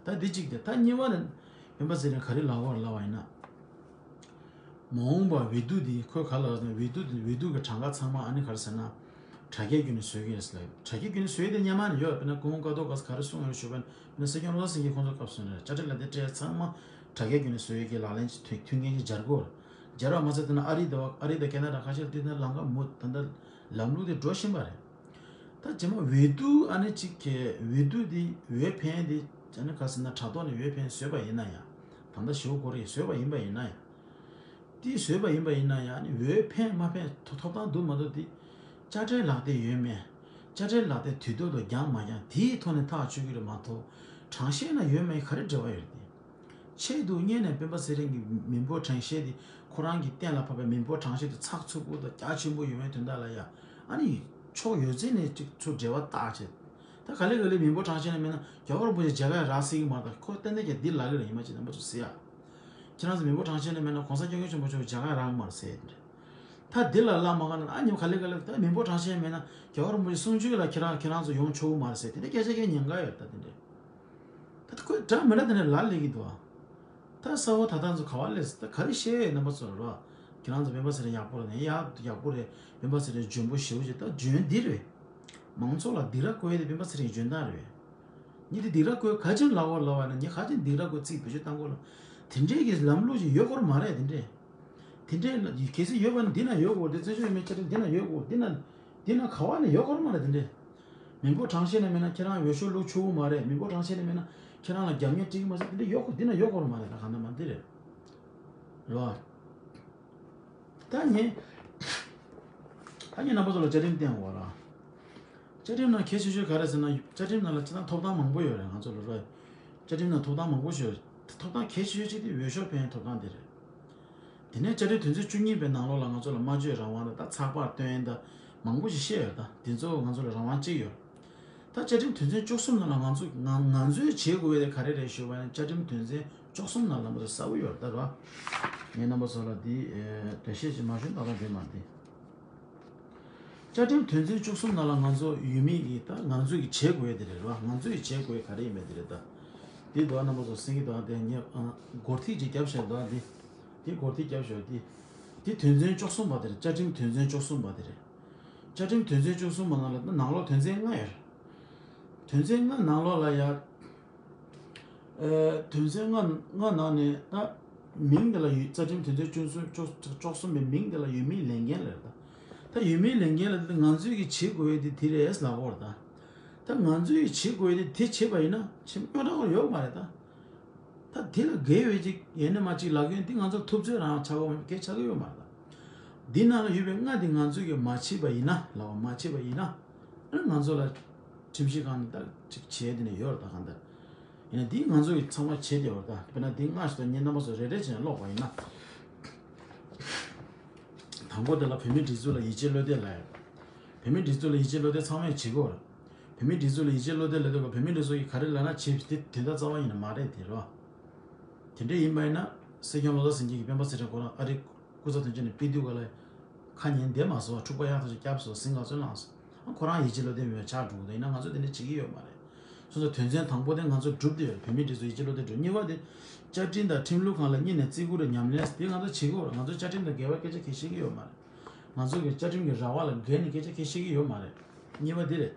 ད་འདི་གཅིག་དེ་ད་གཉིས་པ་ནི་སྤེན་པ་ཚེ་རིང་ག་རེ་ལབ་པ་ལབ་པ་ཡིན་ན། མ་འོངས་པ་འོས་བསྡུ་འདི་ཁོས་ག་ལ་ཟེར་ན་འོས་བསྡུ་འདི་འོས་བསྡུ་གི་གྲངས་ཀ་ཚང་མ་ཨ་ནི་ག་རེ་ཟེར་ན། དྲ་རྒྱའི་བརྒྱུད་ནས་བཟོ་གི་ཡིན་ཟེར་ལབ། དྲ་རྒྱའི་བརྒྱུད་ནས་བཟོ་ཡས་དེ་སྔོན་མ་ནས་ཡོད། དཔེར་ན་སྐུ་ངོ་ཀ་ཏོ་ག་ས་ག་རེ་གསུངས་ཡོད་ཞུ་བ་ཡིན་ན་སྲིད་སྐྱོང་བློ་བཟང་སེང་གེ་ཁོང་ཚོ་སྐབས་སུ་ནས་དཔྱ་ཁྲལ་ལག་དེབ་སྤྲད་ཚང་མ་དྲ་རྒྱའི་བརྒྱུད་ནས་བཟོ་ཡས་ཀྱི་ལག་ལེན་གྱི་མཐུན་མཐུན་རྐྱེན་ཅིག་སྦྱར་དགོས། སྦྱར་བ་མ་ཟད་དེ་ན་ཨ་རི་དང་ཨ་རི་དང་ཁེ་ན་ཌ་ཁ་ཤས་ལ་དུས་ན་ལམ་ཁ་མུ་ད་ལྟ་ལམ་ལུགས་དེ་འགྲོ་བཞིན་པ་རེད། ད་རྗེས་མ་འོས་བསྡུ་ཨ་ནི་གཅིག་གི་འོས་བསྡུ་འདི་འོས་འཕེན་འདི་ཨ་ནི་ག་ཟེར་ན་དྲ་ཐོག་ནས་འོས་འཕེན་བཟོས་པ་ཡིན་ན་ཡང་། ད་ལྟ་ཞེ་པོ་འགོར་རེད། བཟོས་པ་ཡིན་པ་ཡིན་ན་ཡང་། འདི་བཟོས་པ་ཡིན་པ་ཡིན་ན་ཡང་ཨ་ནི་འོས་འཕེན་མ་འཕེན་ཐོ་ཐོབ་ཐང་འདུག་མ་འདུག་འདི་དཔྱ་ཁྲལ་ལག་དེབ་ཡོད་མེད། དཔྱ་ཁྲལ་ལག་དེབ་དུས་ཐོག་ཏུ་འགྱངས་མ་འགྱངས་དེའི་ཐོག་ནས་ཐག་གཅོད་ཀྱི་རེད་མ་གཏོགས། གྲངས་བཤེར་ན་ཡོད་མེད་ག་རེ་འབྲེལ་བ་ཡོད་རེད་དེ། ཆེད་དུ་གཉེར་ནས་སྤེན་པ་ཚེ་རིང་གི་མི་འབོར་གྲངས་བཤེར་དེ་ཁོ་རང་གིས་གཏན་ལ་ཕབ་པའི་མི་འབོར་གྲངས་བཤེར་དེ་ཚགས་ཚུད་པོ་དང་རྒྱ་ཆེན་པོ་ཡོང་བའི་དོན་དག་ལ་ཡ་ཨ་ནི་ཕྱོགས་ཡོད་ཚད་ནས་ཅིག་ཚུར་འབྲེལ་བ་བཏགས་བྱས། ད་ག་ལེ་ག་ལེ་མི་འབོར་གྲངས་བཤེར་ནས་མེད་ན་རྒྱལ་བ་རིན་པོ་ཆེ་མཇལ་ཁ་རག་སྲིད་ཀྱི་མ་རེད། ད་ཁོ་ཏན་ཏན་གྱི་འདི་ལབ་ཀྱི་རེད། ཡིན་པ་ཅིག་རྣམ་པ་ཚོ་གཟིགས་ཨ། ཁྱེད་རང་ཚོ་མི་འབོར་གྲངས་བཤེར་ནས་མེད་ན་གོང་ས་སྐྱབས་མགོན་ཆེན་པོ་མཆོག་མཇལ་ཁ་རག་གི་མ་རེད་ཟེར་ཡ་དེ་རེད། ད་འདི་ལ་ལ་མ་ག་ན་ཨ་ཉིམ་ག་ལེ་ག་ལེ་ད་མི་འབོར་གྲངས་བཤད་མེད་ན་རྒྱལ་བ་རིན་པོ་ཆེ་གསུང་ཆོས་ལ་ཁྱེད་རང་ཁྱེད་རང་ཚོ་ཡོང་ཆོག་གི་མ་རེད་ཟེར་དེ་འདྲའི་སྐད་ཆ་སྐད་ཉེན་ཁ་ཡོད་ད་དེ་འདྲའི། ད་ཁོས་འདྲ་མི་འདྲ་དེ་འདྲའི་ལ་ལས་ཀྱི་འདུག་ཨ། ད་ས་བོ་ད་ད་ཚོ་ག་བ་ལས་ད་ག་རེ་བཤད་ཡོད་རྣམ་པ་ཚོ་ལ་རོ། ཁྱེད་རང་ཚོ་སྤེན་པ་ཚེ་རིང་ཡག་པོ་རེད་ནས་ཡག་ཡག་པོ་རེད། སྤེན་པ་ཚེ་རིང་འཇོན་པོ་ཞེ་པོ་ཅིག་ད་འཇོན་འདི་རེད། མང་ཚོགས་ལ་སྡིགས་ར་བསྐུལ་ཡས་དེ་སྤེན་པ་ཚེ་རིང་འཇོན་ཐང་རེད། ཉིད་དེ་སྡིགས་ར་བསྐུལ་ག་ཅིན་ལ་བོ་ལ་བ་ན་ཉི་ག་ཅིན་སྡིགས་ར་བསྐུལ་ཚིག་བེད་སྤྱོད་བཏང་དགོས་ལ། དེ་འདྲའི་གི་ལམ་ལུགས་ཅིག་ཡོད་སྐོར་མ་རེད་དེ་འདྲས། དེ་འདྲས་ལ་གལ་སྲིད་ཡོད་པ་ན་འདི་ན་ཡོད་དགོས་དེ་བཙན་བྱོལ་བོད་མིའི་བཅའ་ཁྲིམས་འདི་ན་ཡོད་དགོས་འདི་ན། འདི་ན་ག་བ་ནས་ཡོད་སྐོར་མ་རེད་དེ་འདྲས། མི་འབོར་གྲངས་བཤད་ནས་མེད་ན་ཁྱེད་རང་འོས་ཤོག་བླུག་ཆོག་གི་མ་རེད། མི་འབོར་གྲངས་བཤད་ནས་མེད་ན་ཁྱེད་རང་ལ་རྒྱབ་གཉེར་སྤྲད་ཀྱི་མ་ཟད་དེ་འདྲས་ཡོད་དགོས་འདི་ན་ཡོད་སྐོར་མ་རེད་ད་གང་ལྟར་མ་འདི་རེད། རེད་བ། ད་ངས། ད་ངས་རྣམ་པ་ཚོ་ལ་བཅའ་ཁྲིམས་བསྟན་དགོས་ར། བཅའ་ཁྲིམས་ནང་གལ་ཆེ་ཤོས་ག་རེ་ཟེར་ན་བཅའ་ཁྲིམས་ནང་ལ་སྤྱིར་བཏང་ཐོབ་ཐང་མང་པོ་ཡོད་རེད་ང་ཚོ་ལ་ར། བཅའ་ཁྲིམས་ནང་ཐོབ་ཐང་མང་པོ་ཞིག་ཡོད་རེད། ཐོབ་ཐང་གལ་ཆེ་ཤོས་གཅིག་དེ་འོས་ཤོག་འཕེན་ཐོབ་ཐང་དེ་རེད། དེ་ནས་བཅའ་ཁྲིམས་དོན་ཚན་བཅུ་གཉིས་པའི་ནང་ལོགས་ལ་ང་ཚོ་ལ་སྨྲ་བརྗོད་རང་དབང་དང་ད་ཚགས་པར་སྟོན་དང་མང་པོ་ཞིག་བཤད་ཡོད་ད་དེ་ཚོ་ང་ཚོ་ལ་རང་དབང་གཅིག་ཡོད། ད་བཅའ་ཁྲིམས་དོན་ཚན་བཅུ་གསུམ་ནང་ལ་ང་ཚོ་ང་ང་ཚོས་བྱེད་དགོས་ཡ་དེ་ག་རེ་རེད་ཞུས་པ་ཡིན་ན་བཅའ་ཁྲིམས་དོན་ཚན་བཅུ་གསུམ་ནང་ལ་མ་གཏོགས་གསལ་པོ་ཡོད་རེད་ད་ར། ངས་རྣམ་པ་ཚོ་ལ་འདི་འགྲེལ་བཤད་ཅིག་མ་ཞུས་ད་ལྟ་འདི་མ་འདི། བཅའ་ཁྲིམས་དོན་ཚན་བཅུ་གསུམ་ནང་ལ་ང་ཚོ་ཡུལ་མི་གི་ད་ང་ཚོས་ཀྱི་བྱེད་དགོས་ཡ་དེ་རེད་ར། ང་ཚོས་ཀྱི་བྱེད་དགོས་ཡ་ག་རེ་ཡིན་པ་དེ་རེད་ད། འདི་འདུག་རྣམ་པ་ཚོ་སེང་གེ་འདུག་དེ་ངས་སྒོར་ཐིག་ཅིག་བརྒྱབ་བཞག་འདུག་འདི། འདི་སྒོར་ཐིག་བརྒྱབ་བཞག་འདི། འདི་དོན་ཚན་བཅུ་གསུམ་པ་དེ་རེད། བཅའ་ཁྲིམས་དོན་ཚན་བཅུ་གསུམ་པ་དེ་རེད། བཅའ་ཁྲིམས་དོན་ཚན་བཅུ་གསུམ་པ་ནང་ལ་ནང་ལོགས་དོན་ཚན་ལྔ་ཡོད་རེད། དོན་ཚན་ལྔ་ནང་ལོགས་ལ་ཡ། ཨེ། དོན་ཚན་ལྔ་ལྔ་ནང་ནས་ད་མིང་དེ་ལ་ཡོད་རྩ་ཁྲིམས་དོན་ཚན་བཅུ་གསུམ་བཅུ་བཅུ་གསུམ་པའི་མིང་དེ་ལ་ཡུལ་མིའི་ལས་འགན་ལབ་ད། ད་ཡུལ་མིའི་ལས་འགན་ལབ་དེ་ང་ཚོས་ཀྱི་བྱེད་དགོས་ཡས་དེ་དེ་རེད་ལབ་དགོས་རེད་ད། ད་ང་ཚོས་ཀྱི་བྱེད་དགོས་ཡས་དེ་དེ་བྱེད་པ་ཡིན་ན་ཆེ་རྙོག་དྲ་ཡོད་མ་རེད་ད། ད་དེ་ལ་འགལ་བའི་ཅིག་ཡེ་ནས་མ་ཅིག་ལབ་མཁན་འདི་ང་ཚོ་ཐུབ་ཚོད་རང་ཆགས་པ་མ་གཏོགས་ཆགས་ཀྱི་ཡོད་མ་རེད་ད། འདི་ནང་ལ་ཡོད་པའི་ལྔ་འདི་ང་ཚོས་ཀྱི་མ་བྱས་པ་ཡིན་ན་ལབ་པ་མ་བྱས་པ་ཡིན་ན། ཨ་ང་ཚོ་ལ་ཁྲིམས་ཞིབ་ཁང་ནས་ད་ཅིག་བྱས་དེ་ནས་ཡོད་རེད་ད་གང་ལྟར། ཡིན་ན་འདི་ང་ཚོ་ཡི་ཚང་མ་བྱས་དེ་ཡོད་རེད་ད། དཔེར་ན་འདི་ལྔ་ཞིག་ད་ངས་རྣམ་པ་ཚོ་རེ་རེ་བྱས་ནས་ཀློག་པ་ཡིན་ན། དང་པོ་དེ་ལ་བོད་མིའི་སྒྲིག་འཛུགས་ལ་ཡིད་ཆེས་བློ་གཏད་ལབ་ཡོད། བོད་མིའི་སྒྲིག་འཛུགས་ལ་ཡིད་ཆེས་བློ་གཏད་ཚང་མས་བྱེད་དགོས་རེད། བོད་མིའི་སྒྲིག་འཛུགས་ལ་ཡིད་ཆེས་བློ་གཏད་ལབ་དུས་བོད་མིའི་སྒྲིག་འཛུགས་ཀྱིས་ག་རེ་ལབ་ན་བྱེད་དེ་དོན་དག་རྩ་བ་ཉིད་ནས་མ་རེད་དེ་རོ། དེ་འདྲ་ཡིན་པ་ཡིན་ན་སྲིད་སྐྱོང་བློ་བཟང་སེང་གེ་གིས་སྤེན་པ་ཚེ་རིང་ཁོ་རང་ཨ་རིའི་སྐུ་ཚབ་དོན་གཅོད་ནས་ཕེབས་དུས་ག་ལ་ཁ་ཉན་བསྡད་མ་སོང་། འཁྲུག་པ་ཡག་ཐག་ཆོད་བརྒྱབ་སོང་། ཟིང་ངག་ཚོ་བླངས་སོང་། ཨ་ཁོ་རང་ཡིད་ཆེས་བློ་གཏད་མེད་པ་ཆགས་འགྲོ་གི་འདུག་ཡིན་ན་ང་ཚོ་དེ་འདྲ་བྱེད་ཀྱི་ཡོད་མ་རེད། སོ་སོ་དོན་ཚན་དང་པོ་དེ་ང་ཚོ་སྒྲུབ་བསྡད་ཡོད། བོད་མིའི་སྒྲིག་འཛུགས་ཡིད་ཆེས་བློ་གཏད་སྒྲུབ། གཉིས་པ་དེ་བཅའ་ཁྲིམས་དང་ཁྲིམས་ལུགས་སྒང་ལ་གཉིས་ནས་བརྩི་བཀུར་དང་ཉམས་ལེན་དེ་ང་ཚོ་བྱེད་ཀྱི་ཡོད་རེད། ང་ཚོ་བཅའ་ཁྲིམས་དང་འགལ་བའི་སྐད་ཆ་གང་ཡང་བཤད་ཀྱི་ཡོད་མ་རེད། ང་ཚོ་གི་བཅའ་ཁྲིམས་ཀྱི་ར་བ་ལ་འགལ་ནས་སྐད་ཆ་གང་ཡང་བཤད་ཀྱི་ཡོད་མ་རེད། གཉིས་པ་འདི་རེད།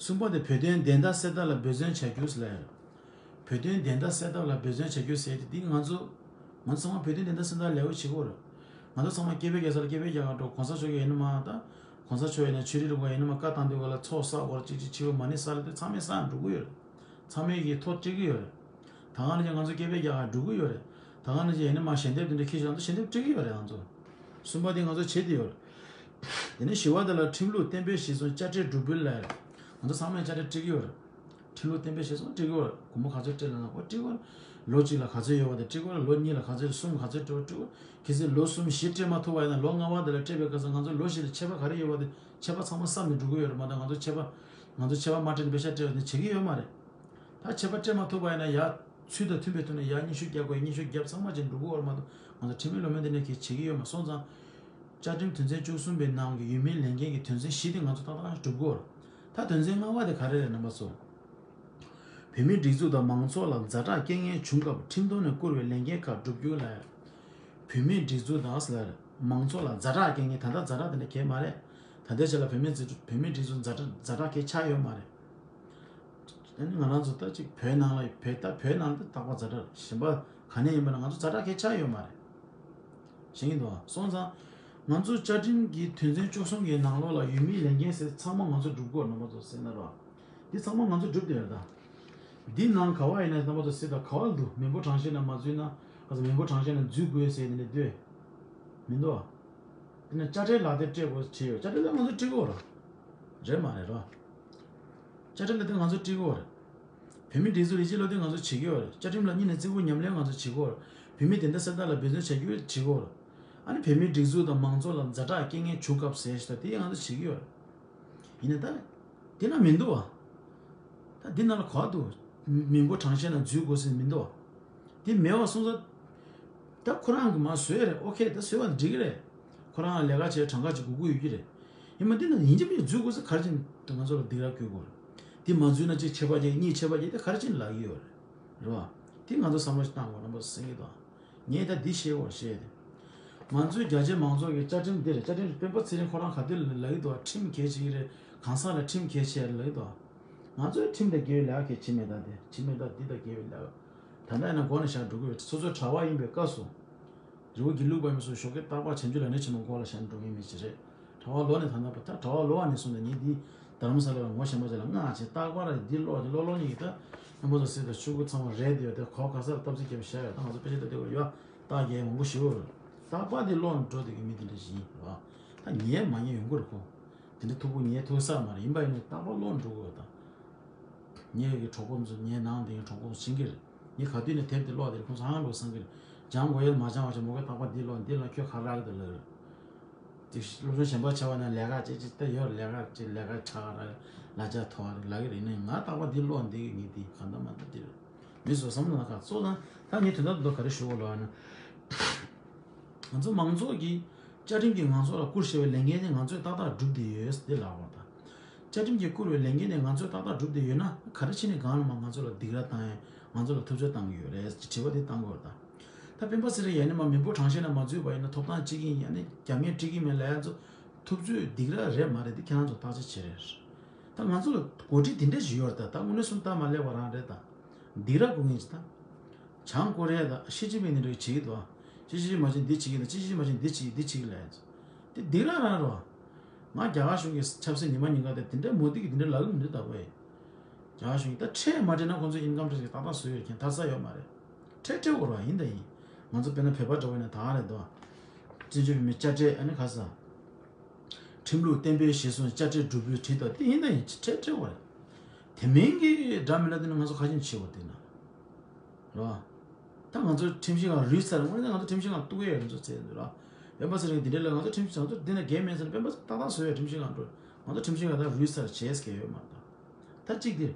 གསུམ་པ་དེ་བོད་དོན་བདེན་མཐའ་གསལ་ཐབས་ལ་འབད་བརྩོན་བྱ་རྒྱུ་ཟེར་ལབ་ཡོད། བོད་དོན་བདེན་མཐའ་གསལ་ཐབས་ལ་འབད་བརྩོན་བྱ་རྒྱུ་ཟེར་དེ་འདི་ང་ཚོ། ང་ཚོ་ཚང་མ་བོད་དོན་བདེན་མཐའ་གསལ་ཐབས་ལ་ལས་འགུལ་བྱེད་ཀྱི་ཡོད་རེད། ང་ཚོ་ཚང་མ་སྐད་འབོད་རྒྱག་ས་ལ་སྐད་འབོད་རྒྱག་ག་འགྲོ། གོང་ས་མཆོག་གིས་ཡིན་ན་མ་ད། གོང་ས་མཆོག་ཡིན་ན་ཆོས་རིག་རུ་ཁག་ཡིན་ན་མ་བཀའ་བཏང་དུས་ག་ལ་ཚོགས་བསགས་སྐོར་གཅིག་གཅིག་བྱེད་དགོས་མ་ཎི་བསགས་ལབ་དུས་ཚང་མས་བསགས་འགྲོ་གི་ཡོད་རེད། ཚང་མས་ཀྱི་ཐོ་སྤྲད་ཀྱི་ཡོད་རེད། ད་ག་ནང་བཞིན་ང་ཚོ་སྐད་འབོད་རྒྱག་ག་འགྲོ་གི་ཡོད་རེད། ད་ག་ནང་བཞིན་ཡིན་ན་མ་ཞལ་འདེབས་དེ་འདྲ་འཁྱེར་བཞག་ང་ཚོ་ཞལ་འདེབས་སྤྲད་ཀྱི་ཡོད་རེད་ང་ཚོ། གསུམ་པ་དེ་ང་ཚོ་བྱེད་དེ་ཡོད་རེད། དེ་ནས་བཞི་པ་དེ་ལ་ཁྲིམས་ལུགས་གཏན་འབེབས་གཞིར་བཟུང་དཔྱ་ཁྲལ་སྒྲུབ་འབུལ་ལ། ང་ཚོ་ཚང་མས་དཔྱ་ཁྲལ་སྤྲད་ཀྱི་ཡོད་རེད། ཁྲིམས་ལུགས་གཏན་འབེབས་གཞིར་བཟུང་སྤྲད་ཀྱི་ཡོད་རེད། སྒོར་མོ་ག་ཚོད་སྤྲད་ལབ་ན་འོ་སྤྲད་ཀྱི་ཡོད་རེད། ལོ་གཅིག་ལ་ག་ཚོད་ཡོད་པ་དེ་སྤྲད་ཀྱི་ཡོད་རེད། ལོ་གཉིས་ལ་ག་ཚོད་རེད། གསུམ་ག་ཚོད་སྤྲད་པ་སྤྲད་ཀྱི་ཡོད་རེད། གལ་སྲིད་ལོ་གསུམ་བཞི་སྤྲད་མ་ཐུབ་པ་ཡིན་ན་ལོ་ལྔ་པ་དེ་ལ་སྤྲད་པའི་སྐབས་སུ་ང་ཚོ་ལོ་བཞི་ལ་ཆད་པ་ག་རེ་ཡོད་པ་དེ་ཆད་པ་ཚང་མ་བསམ་ནས་འགྲོ་གི་ཡོད་རེད། མ་གཏོགས་ང་ཚོ་ཆད་པ་ང་ཚོ་ཆད་པ་མ་སྤྲད་ནས་པེ་ཤག་སྤྲད་པ་དེ་བྱེད་ཀྱི་ཡོད་མ་རེད། ད་ཆད་པ་སྤྲད་མ་ཐུབ་པ་ཡིན་ན་ཡ། ཚུལ་དང་མཐུན་པའི་ཐོག་ནས་ཡ་སྙན་ཞུ་རྒྱག་དགོས་སྙན་ཞུ་རྒྱབ་ཚང་མ་བྱས་འགྲོ་གི་ཡོད་རེད་མ་གཏོགས་ང་ཚོ་ཁྲིམས་མེད་ལུགས་མེད་འདི་འདྲ་གི་བྱེད་ཀྱི་ཡོད་མ་སོང་ཙང་། བཅའ་ཁྲིམས་དོན་ཚན་བཅུ་གསུམ་པའི་ནང་གི་ཡུལ་མིའི་ལས་འགན་གྱི་དོན་ཚན་བཞི་དེ་ང་ཚོ་ཏག་ཏག་སྒྲུབ་དགོས་རེད། ད་དོན་ཚན་ལྔ་པ་དེ་ག་རེ་རེད་རྣམ་པ་ཚོ། བོད་མིའི་སྒྲིག་འཛུགས་དང་མང་ཚོགས་ལ་ཛ་དྲག་རྐྱེན་ངན་བྱུང་སྐབས་ཁྲིམས་དོན་ནས་བསྐུར་བའི་ལས་འགན་ཁག་བསྒྲུབ་རྒྱུ་ལ། བོད་མིའི་སྒྲིག་འཛུགས་དང་ཟེར་མང་ཚོགས་ལ་ཛ་དྲག་རྐྱེན་ངན་ད་ལྟ་ཛ་དྲག་དེ་འདྲ་གང་ཡང་མ་རེད། ད་ལྟའི་ཆ་ལ་བོད་མིའི་སྒྲིག་འཛུགས་བོད་མིའི་སྒྲིག་འཛུགས་ཛ་དྲག་ཛ་དྲག་གང་ཡང་ཆགས་ཡོད་མ་རེད། ཨ་ནི་ང་རང་ཚོ་ད་ཅིག་བོད་ནང་ལ་བོད་ད་བོད་ནང་ད་རྟག་པར་ཛ་དྲག་གཞན་པ་ག་ནས་ཡིན་པ་ན་ང་ཚོ་ཛ་དྲག་གང་ཡང་ཆགས་ཡོད་མ་རེད། ཤེས་ཀྱི་འདུག་ཨ། སོང་ཙང་། ང་ཚོ་བཅའ་ཁྲིམས་ཀྱི་དོན་ཚན་བཅུ་གསུམ་གྱི་ནང་ལོགས་ལ་ཡུལ་མིའི་ལས་འགན་ཟེར་ཚང་མ་ང་ཚོ་སྒྲུབ་དགོས་རེད་རྣམ་པ་ཚོ་ཟེར་ན་རོ། འདི་ཚང་མ་ང་ཚོ་སྒྲུབ་བསྡད་ཡོད་ད། འདི་ནང་ག་བ་ཡིན་ན་རྣམ་པ་ཚོ་སེ་ད་ག་བ་འདུག་མི་འབོར་གྲངས་བཤེར་ནང་མ་འཛུལ་ན། ག་ཚོད་མི་འབོར་གྲངས་བཤེར་ནང་འཛུལ་དགོས་ཟེར་ནས་འདུག་མི་འདུག་ཨ། དེ་ནས་དཔྱ་ཁྲལ་ལག་དེབ་སྤྲད་དགོས་བྲིས་ཡོད། དཔྱ་ཁྲལ་ལག་ང་ཚོ་སྤྲད་དགོས་རེད། རེད་མ་རེད་རོ། དཔྱ་ཁྲལ་ལག་དེབ་ང་ཚོ་སྤྲད་དགོས་རེད། བོད་མིའི་སྒྲིག་འཛུགས་ལས་བྱེད་བློ་འདོན་ང་ཚོ་བྱེད་ཀྱི་ཡོད་རེད། བཅའ་ཁྲིམས་ལ་གཉིས་ནས་བརྩི་བཀུར་ཉམས་ལེན་ང་ཚོ་བྱེད་ཀྱི་ཡོད་རེད། བོད་མིའི་བདེན་མཐའ་གསལ་ཐབས་ལ་འབད་བརྩོན་བྱ་རྒྱུ་བྱེད་ཀྱི་ཡོད་རེད། ཨ་ནི་བོད་མིའི་སྒྲིག་འཛུགས་དང་མང་ཚོགས་ལ་ཛ་དྲག་རྐྱེན་ངན་བྱུང་སྐབས་ཟེར་ཞིག་ད་དེ་ང་ཚོ་བྱེད་ཀྱི་ཡོད་རེད། ཡིན་ན་ད། དེ་ན་མི་འདུག་བ། ད་འདི་ནང་ལ་ག་འདུག་མི་འབོར་གྲངས་བཤེར་ནང་འཛུལ་དགོས་ཟེར་མི་འདུག་བ། དེ་མེད་པ་སོང་ཙང་། ད་ཁོ་རང་གིས་མར་བཟོས་རེད། ཨོ་ཁེ་ད་བཟོས་པ་འགྲིག་གི་རེད། ཁོ་རང་ལས་ཀ་བྱས་གྲངས་ཀ་ཅིག་དགོས་ཀྱི་ཡོད་ཀྱི་རེད། ཡིན་མ་འདི་ན་ཡིན་གཅིག་མིན་གཅིག་འཛུལ་དགོས་ས་ག་རེ་བྱས་ནས་ང་ཚོ་ལ་སྡིགས་ར་བསྐུལ་དགོས་རེད། འདི་མ་འཛུལ་ན་གཅིག་ཆད་པ་རྒྱག་གཉིས་ཆད་པ་རྒྱག་དེ་ག་རེ་བྱས་ནས་ལབ་ཀྱི་ཡོད་རེད། རེད་བ། དེ་ང་ཚོ་བསམ་བློ་ཞིག་བཏང་དགོས་རེད་པ་ཟེར་གྱི་འདུག་ངས་ད་འདི་བཤད་དགོས་བཤད་དེ། ང་ཚོའི་རྒྱ་ཆེ་མང་ཚོགས་ཀྱི་བཅའ་ཁྲིམས་འདི་རེད། བཅའ་ཁྲིམས་སྤེན་པ་ཚེ་རིང་ཁོ་རང་ག་དུས་ལ་ལབ་ཀྱི་འདུག་ཁྲིམས་གལ་ཆེ་གི་རེད། གང་ཟག་ལ་ཁྲིམས་གལ་ཆེ་ལབ་ཀྱི་འདུག་ང་ཚོའི་ཁྲིམས་དང་འགལ་བའི་ལས་ཀ་གལ་ཆེ་མེད་ད་དེ་ཁྲིམས་མེད་ད་འདི་དང་འགལ་བའི་ལས་ཀ། ད་ལྟ་ཡིན་ན་མགོ་ནས་བཞག་འགྲོ་གི་ཡོད། སོ་སོ་གྲྭ་པ་ཡིན་པའི་སྐབས་སུ། རི་བོ་དགེ་ལུགས་པ་ཡིན་སོགས་ཞོགས་ཀས་རྟག་པར་བྱམས་ཆོས་ལམ་སྣེ་ཆེན་མོ་མགོ་ལ་བཞག་འགྲོ་མཁན་མི་ཞིག་རེད། གྲྭ་པ་ལོག་ནས་ད་ལྟ་བར་ད་གྲྭ་པ་ལོག་པ་ནས་བཟུང་ནས་ངས་འདི་རྡ་རམ་ས་ལ་ལ་ངོ་ཤེས་པ་ཅིག་ལ་སྔགས་བྱས་རྟག་པར་འདི་ཀློག་འདི་ཀློག་ཀློག་ནས་ཡིན་ད། སྔོན་པོ་དང་སེར་དང་ཆུ་བོ་ཚང་མ་རེད་དེ་ཡོད་དེ་གོ་ག་སར་སྟབས་ཚིག་རྒྱབ་བཞག་ཡོད། ད་ང་ཚོ་དཔེ་ཆ་ལྟ་དུས་ཡོད་རྟགས་རྒྱས་མང་པོ་ཞིག་ཡོད་རེད། རྟག་པར་འདི་ཀློག་འགྲོ་དུས་ཀྱི་མི་དེ་འདྲ་ཞིག་ཡིན་རེད་བ། ད་ཉལ་མ་ཉལ་ཡོང་གི་རེད་ཁོ། དེ་འདྲ་ཐུག་པོ་ཉལ་ཐུག་ས་མ་རེད། ཡིན་པ་ཡིན་ནའི་རྟག་པར་ཀློག་འགྲོ་དགོས་ད། ངའི་གི་གྲོགས་པོ་ཚོ་ངའི་ནང་དེ་གི་གྲོགས་པོ་ཚོ་ཤེས་ཀྱི་རེད། ངས་ག་དུས་ནས་དེབ་དེ་ཀློག་དེར་ཁོང་ཚོ་ཧང་ལོ་བསམ་གི་རེད། སྦྱང་དགོས་ཡོད་མ་སྦྱང་བ་ཞིག་མོ་གའི་རྟག་པར་འདི་ཀློག་འདི་ལ་ཁྱོད་ག་རག་གི་འདུག་ལབ་རེད། དེ་སློབ་སྦྱོང་གཞན་པ་བྱ་བ་ན་ལས་ཀ་ཅིག་ཅིག་ལྟ་ཡོད་ལས་ཀ་ཅིག་ལས་ཀ་ཆག་ར་ལ་ཆ་ཐོ་བ་རེད་ལབ་གི་རེད། ནས་ང་རྟག་པར་འདི་ཀློག་འདི་གི་ངས་འདི་ག་འདྲ་མ་འདྲ་འདི་རེད། མི་ཚོ་བསམ་བློ་ན་ཁ་གཙོ་ན་ད་ངས་དོན་དག་འདི་ག་རེ་ཞུ་དགོས་ལབ་ན། ང་ཚོ་མང་ཚོགས་ཀྱིས་བཅའ་ཁྲིམས་ཀྱིས་ང་ཚོ་ལ་བསྐུར་བཞག་པའི་ལས་འགན་དེ་ང་ཚོས་ཏག་ཏག་བསྒྲུབས་བསྡད་ཡོད་ཟེར་ལབ་པ་དང་། བཅའ་ཁྲིམས་ཀྱིས་བསྐུར་བའི་ལས་འགན་དེ་ང་ཚོས་ཏག་ཏག་བསྒྲུབས་བསྡད་ཡོད་ན་ག་རེ་བྱས་ནས་གང་ལ་མ་ང་ཚོ་ལ་སྡིགས་ར་བཏང་ཡ་ང་ཚོ་ལ་ཐུབ་ཚོད་བཏང་གི་ཡོད་རེད་ཅེས་དྲི་བ་དེ་བཏང་དགོས་རེད་ད། ད་སྤེན་པ་ཚེ་རིང་ཡ་ནི་མ་མི་འབོར་གྲངས་བཤེར་ནང་མ་འཛུལ་བ་ཡིན་ན་ཐོབ་ཐང་གཅིག་ཡིན། ཡ་ནི་རྒྱ་མིས་སྤྲད་ཀྱི་མེད་ལབ་ཡ་ཚོ་ཐུབ་ཚོད་སྡིགས་ར་རེད་མ་རེད་དེ་ཁྱེད་རང་ཚོ་བརྟག་དཔྱད་བྱེད་རེད། ད་ང་ཚོ་ལ་འགོ་ཁྲིད་དེ་འདྲ་ཞིག་ཡོད་རེད་ད། ད་དངོས་གནས་སུ་སྟབས་མ་ལེགས་པ་རང་རེད་ད། སྡིགས་ར་དགོས་ངེས་ཅི་ད། བྱང་ཀོ་རི་ཡ་དང་ཞི་ཅིན་ཕིང་དེ་འདྲ་གིས་བྱེད་ཀྱི་འདུག་ཅི་ཞི་ཅིན་མ་བྱེད་འདི་བྱེད་ཀྱི་འདུག་ཅི་ཞི་ཅིན་མ་བྱེད་འདི་བྱེད་ཀྱི་འདི་བྱེད་ཀྱི་ལབ་ཡ་ཚོ། དེ་སྡིགས་ར་རང་རེད་བ། ང་རྒྱ་གར་གཞུང་གི་ཆབ་སྲིད་ཉི་མ་ཉིན་གང་དེ་དེ་འདྲ་མོ་དི་གིས་དེ་འདྲ་ལབ་གི་མི་འདུག་ད་བས། རྒྱ་གར་གཞུང་གིས་ད་ཁྲལ་མ་སྤྲད་ན་ཁོང་ཚོས་ཨིན་ཀམ་ཊེག་སི་གི་ཏག་ཏག་བཟོས་ཡོད་རེད། ཁྱེད་ཐར་ས་ཡོད་མ་རེད། ཁྲལ་སྤྲད་དགོས་རེད་བ། ཡིན་ད་ཡིན། ང་ཚོ་དཔེར་ན་བོད་པ་འདྲ་བོ་ཡིན་ན་ད་ག་རེད་འདུག་བཙན་བྱོལ་བོད་མིའི་དཔྱ་ཁྲལ་ཨ་ནི་ག་ས། ཁྲིམས་ལུགས་གཏན་འབེབས་གཞིར་བཟུང་དཔྱ་ཁྲལ་སྒྲུབ་པའི་ཁྲིམས་ཐོག་དེ་ཡིན་ད་ཡིན་ཁྲལ་སྤྲད་དགོས་རེད། དེ་མིན་གྱི་འདྲ་མི་འདྲ་དེ་ནི་ང་ཚོ་ཁ་ཞེ་ཆེ་བ་དེ་ན། རེད་བ། ད་ང་ཚོ་ཁྲིམས་ཞིབ་ཁང་རུལ་ཚར། དངོས་གནས་ང་ཚོ་ཁྲིམས་ཞིབ་ཁང་གཏུག་གི་ཡོད་རེད་ཚོ་ཚེ་འདི་ར། སྤེན་པ་ཚེ་རིང་འདི་འདྲ་ལ་ང་ཚོ་ཁྲིམས་ཞིབ་ང་ཚོ་འདི་ན་འགན་མེད་ཟེར་ན་སྤེན་པ་ཏག་ཏག་བཟོས་ཡོད་ཁྲིམས་ཞིབ་ཁང་འགྲོ། ང་ཚོ་ཁྲིམས་ཞིབ་ཁང་ད་རུལ་ཚར་བྱས་ཀྱི་ཡོད་མ་རེད་ད། ད་གཅིག་འདིར།